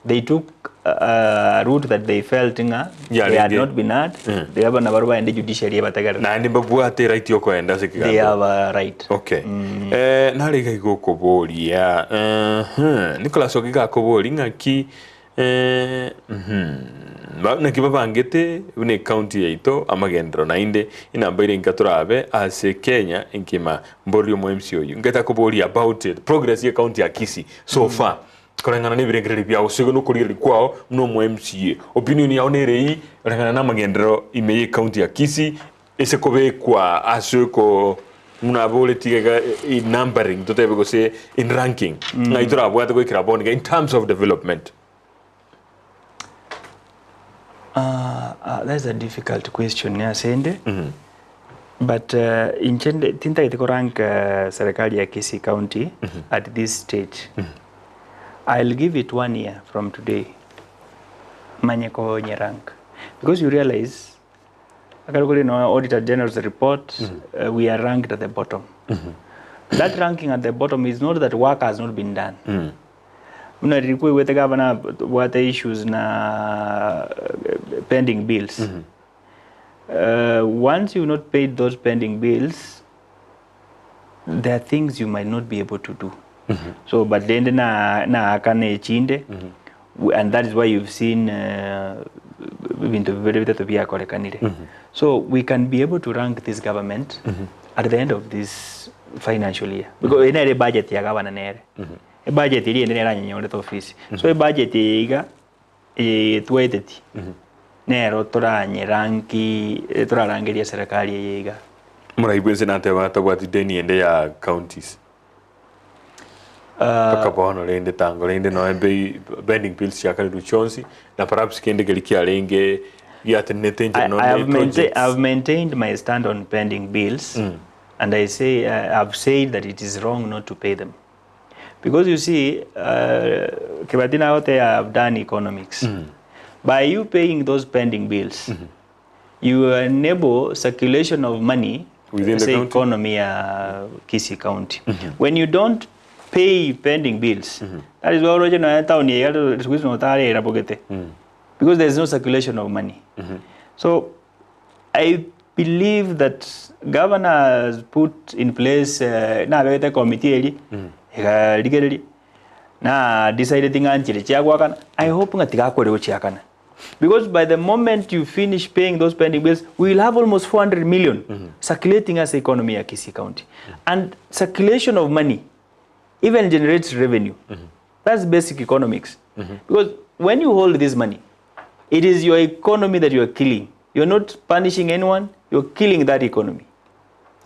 They took a route that they felt ng'a they had Yarenge. not been heard. They have na barua ende judiciary bategerera. Naende mbabwate right yokoenda ase They ekegambo. have a right. Okay. Eh, nare iga iga okoboria uh-huh. Nicholas Ogiga akoboria ng'aki eh, mhm. Ba- naki babangete buna ecounty yaito amagenderero naende inamba ere inka torabe ase Kenya enkima mborie omo MC oyio ngete akoboria about it progress ye county ya Kisii so far koreng'ana na ebirengererio biao gose na okorigereria kwao buna omo MCA opinion yao nere eyio koreng'ana na amagenderero ime ye county ya Kisii Ase kobekwa ase oko buna aboreti iga in numbering totebe gose in ranking ng'ai torabwate goikera bono iga in terms of development. That's a difficult question asende but inche nde tintagete ko rank serikali ya Kisii County at this stage. I'll give it one year from today manye konye rank because you realize Ekero kore nonya Auditor General's report, we are ranked at the bottom. That ranking at the bottom is not that work has not been done. Buna riria kwaigwete gavana abwate issues na pending bills. Once you've not paid those pending bills, there are things you might not be able to do. So but rende na naakana echinde, and that is why you've seen ebinto bibere bitato biakorekanire. So we can be able to rank this government at the end of this financial year. Because eye nere ebudget ya gavana nere. Ebudget eria ende nere anyenyorete ofisi. So ebudget eye iga eye twaeteti nero toranyeranki torarangeria eserekari eye iga. Morai bwense nateba tabwati deni ende ya counties. Mpaka bono rende tango rende noe bei bending bills chiakarirwe chionsi na perhaps kende keria kiarenge giatenenete I, enchera I nonye have mainta- projects. I've maintained my stand on pending bills, and I say I've said that it is wrong not to pay them, because you see, Kibati Naote, I have done economics. By you paying those pending bills, you enable circulation of money Within the say county? economy ya Kisii County. When you don't pay pending bills, that is why oroche nonya town eye siku hizi notarera bogete because there is no circulation of money. So I believe that governor has put in place uh, nabegete committee eri ekarigereria na decided ng'a nchire chiagwakana I hope ng'a tigakore gochiakana because by the moment you finish paying those pending bills we will have almost 400 million circulating as economy ya Kisii County and circulation of money even generates revenue that's basic economics because when you hold this money it is your economy that you are killing you're not punishing anyone you're killing that economy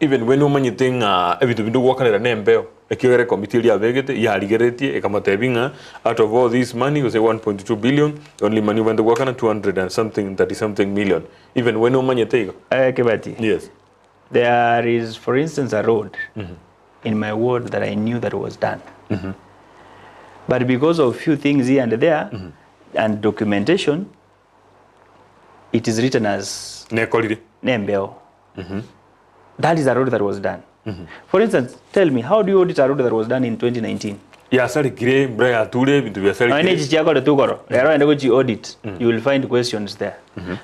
Even when omanyete ng'a ebinto binde ogwakanera nembeo, ekiagera ekomiti eria yabegete yarigeretie ekamotebi ng'a out of all this money gose 1.2 billion only money obwenerete goakana 200 and something 30 something million even when omanyete igo. Eh, Kibati, Yes. there is for instance a road in my ward that I knew that was done. But because of few things here and there and documentation, it is written as Nekorire. Nembeo. That is a road that was done. For instance, tell me, how do you audit a road that was done in 2019? Yasarekire, embura yature, ebinto Nonya biasarekire. echi chiakoretwe igoro, rero ogende gochi audit, you will find questions there.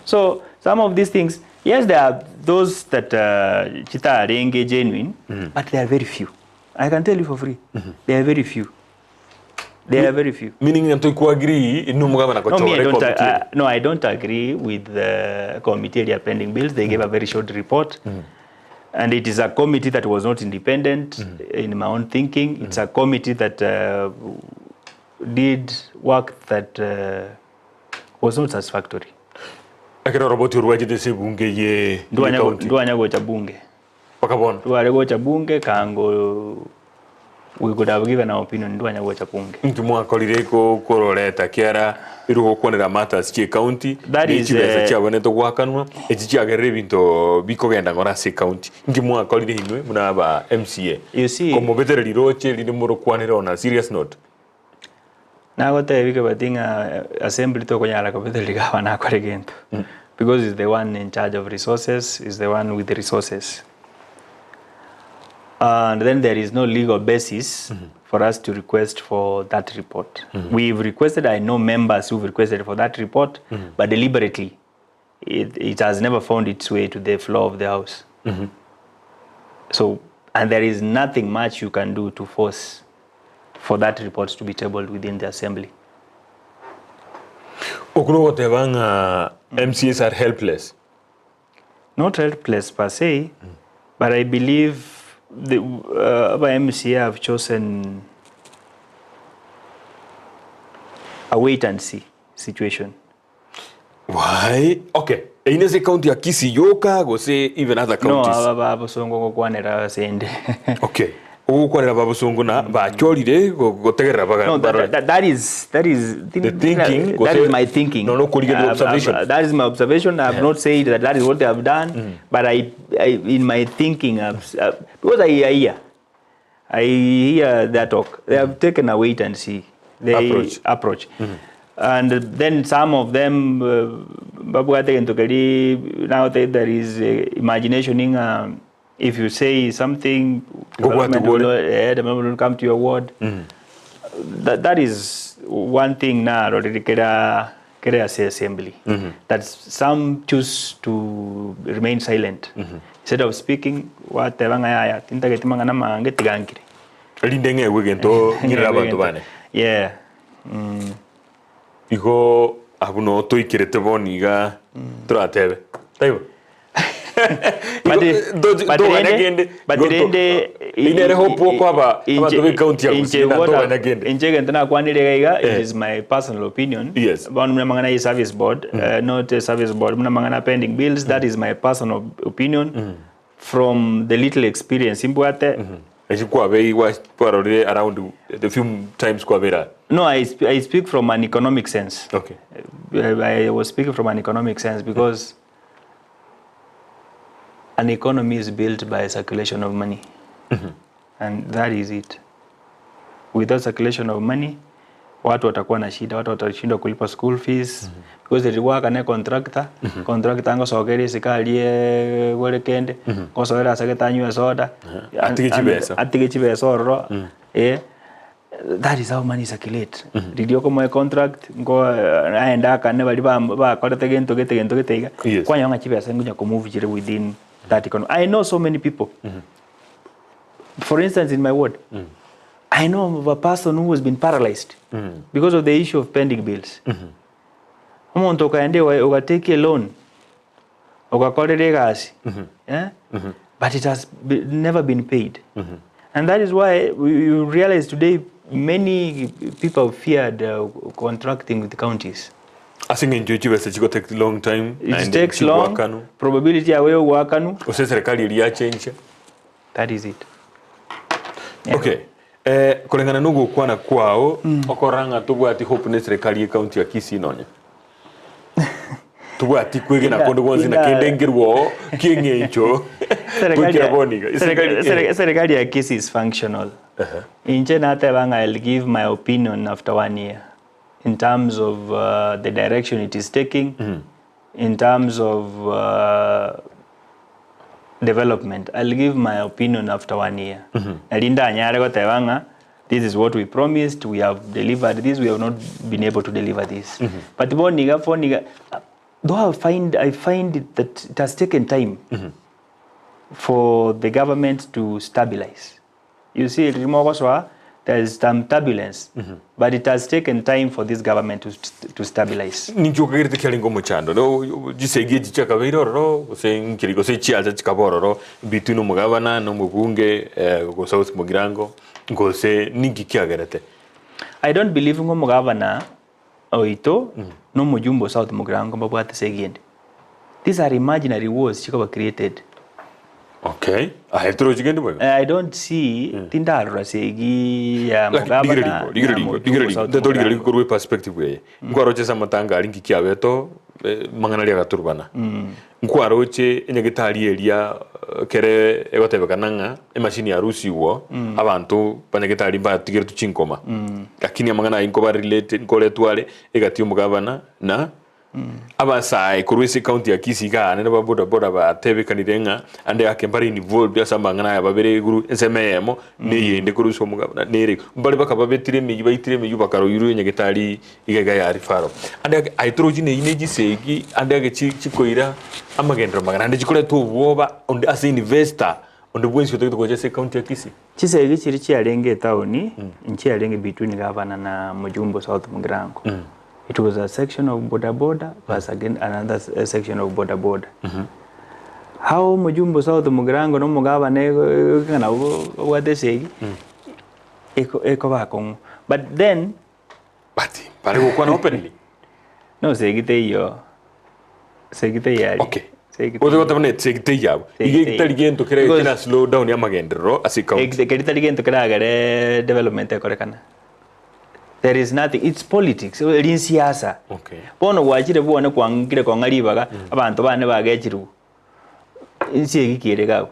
So some of these things, yes, there are those that uh, chitarenge genuine, but they are very few. I can tell you for free, they are very few. They are very few. Meaning ng'a ntoikwa-agree inwe omogabana No, me, I gochora don't, ekomiti eye. no, I don't agree with the committee area pending bills. They gave a very short report. And it is a committee that was not independent in my own thinking. It's a committee that did work that was not satisfactory. Ekero oroboti orwo rwachete ase ebunge eye ye Ndwanya county. ndwanya gocha bunge. Mpaka bono. Tware gocha bunge kango we could have given our opinion ndwanya gocha bunge. Inki mwakorire kororeta kiara ere gokwanera matters chie county That ne is, chibesa eh, chiabwenerete goakanwa echi chiagerire ebinto bikogenda ng'ora ase ecounty. Inki mwakorire inwe buna aba MCA You see- komobetereri riroche rinde morokwanere on a serious note? Nagotebi Kibati ng'a assembly tokonyara kobetereria gavana akore gento because he's the one in charge of resources, he's the one with the resources. And then there is no legal basis for us to request for that report. We've requested, I know members who've requested for that report, but deliberately it, it has never found its way to the floor of the house. So, and there is nothing much you can do to force for that report to be tabled within the assembly. Okwo nogoteba ng'a MCAs are helpless. Not helpless per se, but I believe the aba MCA have chosen a wait and see situation. Why? Okay. Eyio nase ecounty ya Kisii yoka gose even other No, counties? aba ba bosongo ngokwanera ase ende. Okay. Ogokwanera ba bosongo na bachorire go- gotegerera baga No, that, barore. that, that is that is The thinking, that is gose- my thinking. No, no, kurigeria observation. That is my observation. I have not said that that is what they have done, but I, I in my thinking, I've, because I hear, I hear that talk. They have taken a wait and see they Approach. approach. And then some of them, babwate gento keri, now there is imagination in if you say something, Gobwate development will, gore. development will come to your ward. That, that is one thing now already kera kera ase assembly that some choose to remain silent instead of speaking wateba ng'a yaya tintageti mang'ana mange tiga nkire Erinde ng'egwe egento ng'irere abanto bane. yeah Igo. Abwo noo toikerete bono iga toratebe. Taibo? But, Igo, but toganya rende, kende, but igo to- rende, Eyio nere hope okoaba abanto be county ya inche Gusii na what toganya kende. inche egento nakwanire iga iga, it Eh. is my personal opinion. Yes. Bono buna amang'ana ya service board, not a service board, buna amang'ana ya pending bills, that is my personal opinion from the little experience imbwate. Eki kwabei kwarorire around the few times kwabeire aa? No, I speak from an economic sense. Okay. I was speaking from an economic sense because an economy is built by circulation of money. And that is it. Without circulation of money, watu watakuwa na shida, watu watashindwa kulipa school fees because riwaka ne contractor, contractor ngosokeria isiko arie gore kende, ngosoera ase gete anywe esoda, Atige chibesa. atige chibesa ororo, eh, that is how money circulate. Riria okomoa contract, nko aende akane baria bam bakorete gento gete gento gete iga, Yes. kwanyora ng'a chibesa ngonya komove chire within that economy. I know so many people, for instance in my ward, I know of a person who has been paralyzed because of the issue of pending bills. Omonto okaenda ewa- ogatake a loan ogakorera egasi eh? but it has be, never been paid and that is why you realize today many people feared contracting with counties Ase eng'encho chibesa chigo take long time it naende takes long chigoakanwa. probability yago ya ogoakanwa Gose eserekari eria yachencha. That is it. Okay. Eh, koreng'ana na ogokwana kwao okorora ng'a tobwati hope na eserekari ye county ya Kisii nonye tobwati kwegena Inda- konde gwonsi na inda- kende nkerwa oo kieng'encho Serikali goikera ya- bono iga Eserikali- serikali ya Kisii is functional. Inche nateba ng'a I'll give my opinion after one year in terms of the direction it is taking, in terms of development I'll give my opinion after one year nari ndanyare goteba ng'a this is what we promised we have delivered this we have not been able to deliver this but bono iga bono iga though I find, I find it that it has taken time for the government to stabilize You see, riria mogosoa there is some turbulence but it has taken time for this government to, to stabilize. Ninki okagerete kiarenge omochando? No chisegi echi chiakabeire ororo gose nkeri gose chiacha chikaba ororo between omogabana na omobunge eh, gose South Mugirango gose ninki kiagerete? I don't believe ng'a omogabana oito na omojumbe o South Mugirango mbabwate segi ende. These are imaginary wars chikoba created. Okay. Aye torochi kende boigo. I don't see tindarora segi ya Lakini mugabana rigere rigo, rigere na rigo, mujumbe rigere rigo. South Nte torigere rigo Mugirango. korwa perspective eye. Nkwaroche ase amatanga aria nki kiabeto eh, mang'ana aria agaturubana. Nkwaroche enyagetari eria eh, kere egotebekana ng'a emashini yarusigwo abanto banyagetari mbatigeretwe chinkoma. Lakini amang'ana ayio nkoba related nkoretwa are egati ya omogabana na Abasae korwa ase ecounty ya Kisii iga aane na boda boda batebekanire ng'a ande ake mbare involved ase amang'ana aya babere iguru ensemo eyemo na eyende korwa ase omogabana nere igo. Mbare bakababetire emeyio baitire emeyio bakaroirwe nyagetari iga iga ya referral. Ande ake aye torochi neyio ne chisegi ande ake chi chikoira amagenderero magana ande chikoreta obwoba onde ase investor onde bwensi otagete gocha ase ecounty ya Kisii. Chisegi chiria chiarenge etaoni nchiarenge between gavana na mojumbe o South Mugirango. It was a section of boda boda plus again another section of boda boda. How omojumbe o South Mugirango na omogabana ng'a nabo babwate esegi eko ekoba akong'u. But then But bare gokwana openly. no segi teiyo segi teiyo aria. Okay. Segi Gose teiyo. goteba buna esegi teiyo abwo. Segi Iga teiyo. tari gento kere Because- kera slow down amagenderero ase ecounty. Ekeri tari gento keragere development ekorekana. There is nothing, it's politics, eri nsiasa. Okay. Bono gwachire bwane kwangire kong'a ribaga, abanto bane bagechirwe. Inse egi ki ere iga abwo?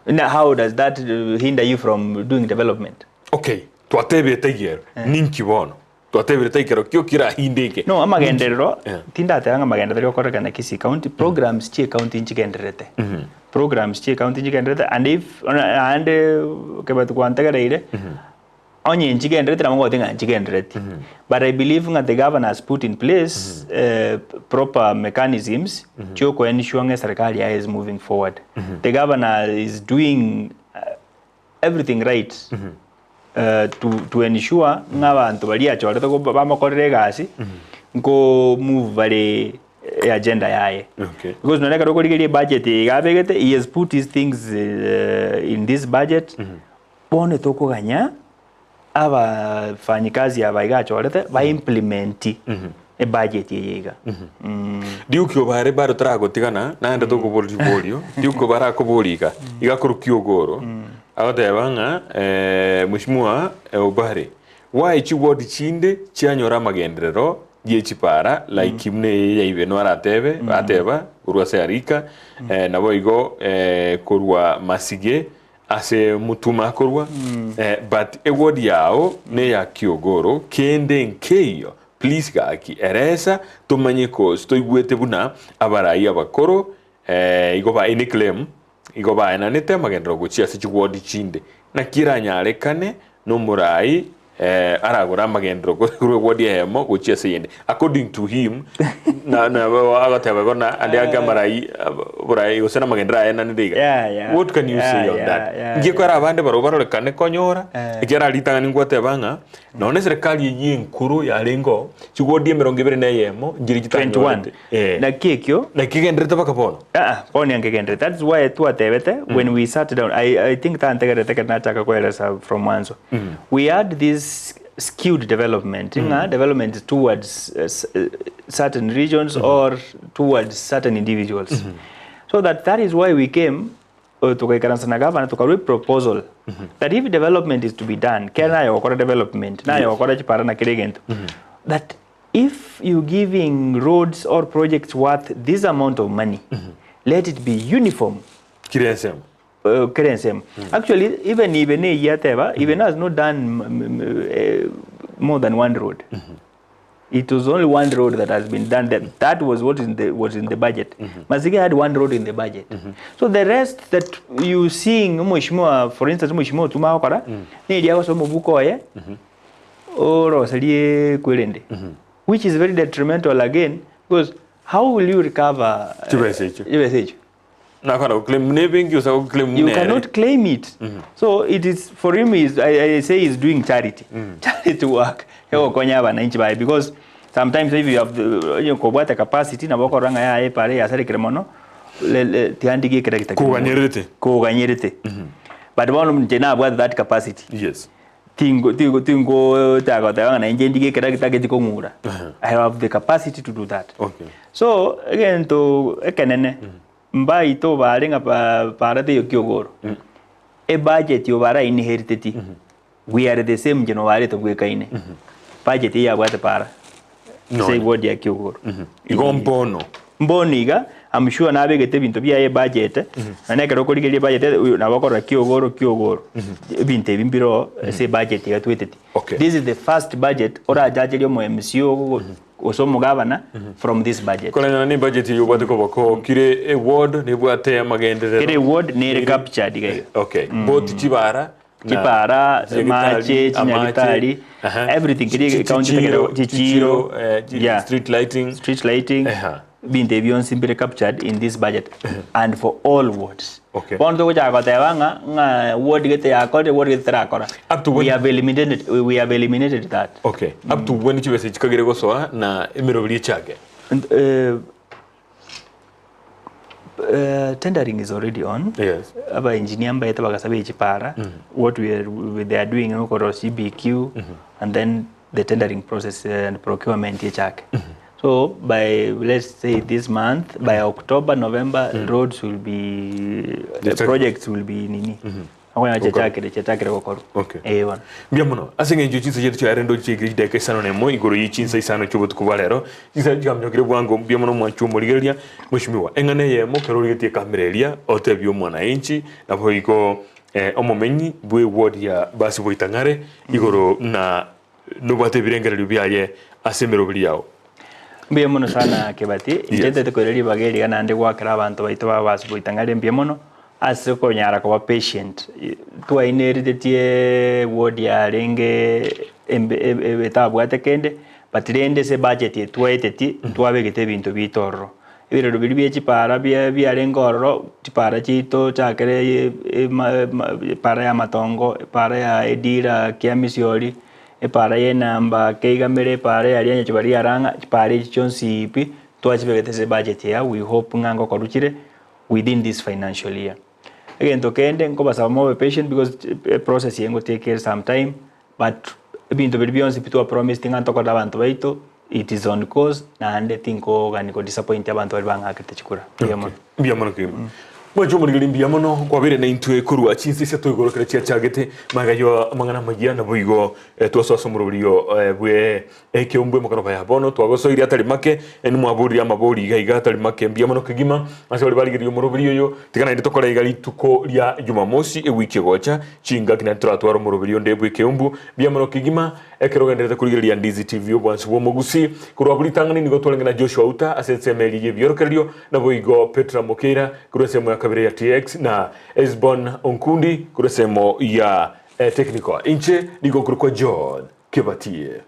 Na how does that hinder you from doing development? Okay, twatebete igero, ninki bono? Twatebire taikero kio kirahinde eke. No, amagenderero, Eh. tindateba ng'a amagenderero tari gokorekana Kisii County, programs chie county nchigendererete. Programs chie county nchigendererete and if, naende kebati kwantegereire, Onye nchigendereti nabo ngogotebi ng'a nchigendereti. But I believe ng'a the governor has put in place proper mechanisms chiokoensure ng'a eserekari yaye is moving forward. The governor is doing everything right to, to ensure ng'a abanto baria achorete bamokorera egasi. Nko move bare agenda yaye. Okay. Because nonye ekero okorigereria ebudget eye iga abegete, he has put his things in this budget, bono tokoganya abafanyikazi aba iga achorete ba implement ebudget eye iga. Duke obare bado toragotigana naende tokoboria riborio, Duke obare akoboria iga, iga akorukia ogoro, agoteba ng'a mheshimiwa Obare, Why chiward chinde chianyora amagenderero ye chipara like buna eye ya Ibenwa aratebe ateba korwa ase Arika eh, naboigo eh, korwa Masige ase Mutuma akorwa eh, but eward yao neya Kiogoro kende nkeiyo please gaki eresa tomanye cause toigwete buna abarai abakoro eh, igo ba any claim Igo baenanete amagenderero gochia ase chiwodi chinde. Naki eranyarekane nomorai aragore amagenderero korwa ewodi eyemo gochia ase eyende. According to him, na na agoteba igo na ande ake amarai oborai gose namagenderero aenanire iga. Yeah, yeah. What can you say Yeah, on yeah, that? yeah, Ngiye kwera abande barobwo barorekane konyora, Eh. ekiagera ritang'ani ngwateba ng'a Nonya eserekari eyio enkoro yarengeo, chigodi emerongo ebere na eyemo nchiria 21 chitanyorete. Eh. Naki ekio Naki egendererete mpaka bono. Ah, bono nkegenderete. That is why twatebete when we sat down I, I think tantegerete ekero nachaka koeresa from mwanzo. We had this skewed development ng'a development towards uh, s- uh, certain regions or towards certain individuals. So that that is why we came Oyo togaikaransa na gavana tokarua eproposal that if development is to be done, kere naye ogokora development, naye ogokora chipara na kera egento, that if you giving roads or projects worth this amount of money, let it be uniform Kera ensemo. kera ensemo. Actually even ibe neyio ateba, Ibeno has not done more than one road. It was only one road that has been done. That, that was what in the, was in the budget. Mm -hmm. Masige had one road in the budget. Mm -hmm. So the rest that you seeing mheshimiwa for instance mheshimiwa Otuma agokora mm -hmm. neri agosoma omobuko oye mm -hmm. oroserie kwerende mm -hmm. which is very detrimental again because how will you recover Chibesa echio. chibesa echio Nakona goclaim buna ebenki gose agoclaim you buna ere. cannot claim it so it is for him is I, I say he's doing charity charity work egokonya abananchi baye because sometimes if you have the onye kobwate capacity nabo okorora ng'a yaya epara yasarekire mono le- le- tiandigie ekera gita Koganyerete. koganyerete but bono inche nabwate that capacity Yes. Tingo tingo tingochaka goteba ng'a nainche ndige ekeragita geti kong'ura. I have the capacity to do that. Okay. So egento ekenene mbaito bare ng'a ba bara teiyo kiogoro. Ebudget yo bara inheriteti we are the same inche nobare tobwekaine. Budget eye yabwate para ase Nonye. eward ya kiogoro. Igo mbono. Mbono iga I'm sure nabegete ebinto biaye ebudget, naende ekero okorigereria ebudget oyo nabo okorora kiogoro kiogoro, ebinto ebi mbire oo ase ebudget iga tweteti. Okay. This is the first budget orajacherie omo MCA ogo gose omogavana from this budget. Koreng'ana na ebudget eyio obwate koboko kire eward nebwate amagenderero. Kera eward nere captured iga iga. Okay. Both chibara Chipara, amache, chinyagitari, everything keria ecounty chichiro, tekere chichiro, yeah. street lighting, street lighting, ebinto ebi bionsi mbire captured in this budget and for all wards. Okay. Bono togochaka goteba ng'a ng'a ward gete yakorire, ward gete terakora. Up to We when- have eliminated, we have eliminated that. Okay. Up to when chibesa echi chikagere gosoa na emeroberi echake. And, tendering is already on. Yes. Aba engineer mbaete bagasaba chipara. What we are, we, they are doing nokoro CBQ and then the tendering process and procurement yechake. So by let's say this month by October November roads will be the Yes, sir. projects will be nini. Akonya chechakire chechakire gokorwa. Okay. Eh bono. Mbuya mono ase eng'encho chinsa chiaito chiarende ochiikire chidaeka isano na emo igoro ye chinsa isano chi'obotuko bwa rero, chinsa chikamanyokire bwango mbuya mono mwanche omorigereria mweshimiwa. Eng'ana eyemo ekero origetie ekamera eria otebie omwananchi naboigo omomenyi bwe ward ya Basi Boitang'are igoro na nobwate ebirengererio biaye ase emeroberi yao. Mbuya mono sana Kebati, inche Yes. ntete koira ribaga eri iga naende goakera abanto baito ba Basi Boitang'are mbuya mono Ase okonyara koba patient, twaineritetie ward yarenge embe etabwate kende, but rende ase ebudget eye twaeteti, ntwabegete ebinto biaito ororo. Ebirero biria bie chipara bia biarenge ororo, chipara chiaito chakere ema ema epara ya amatongo, epara ya edira kiamisiori. Epaara y'enamba keigamere, epaara yaria nyachibaria yarang'a, chipaara echi chionsi pi, twachibegete ase ebudget eye, we hope ng'a ngokorwa chire within this financial year. Egento kende, nkobasaba mobe patient because eprocess eye ngotake ere some time, but ebinto biria bionsi pi twapromised ng'a ntokorere abanto baito, it is on course, naende tinkogani kodisappoint abanto baria bang'akete chikura. Mbuya mono. Mbuya mono kegima. Mwanche omorigeri mbuya mono kwabeire naintwe korwa chinse isato igoro ekero chiachagete magega ya amang'ana amayia naboigo twasoa ase omoroberio bwe ekeombe omokano baya bono twagosoirie atari make nimwaborire amabori iga iga atari make mbuya mono kegima ase baria barigereria omoroberio oyo tiga naende tokore iga rituko ria jumamosi ewiki egocha chingaki naende toratware omoroberio onde bwe ekeombu mbuya mono kegima Ekero ogendererete korigereria Ndizi TV obwansu bw'omogusi, korwa abwo ritang'ani nigo twarenge na Joshua Outa ase ensemo eria y'ebiorokererio, naboigo Petra Mokeira korwa ensemo ya kabere ya TX na Esbon Onkundi korwa ensemo ya technical. Inche nigo nkorokwa John Kebatie.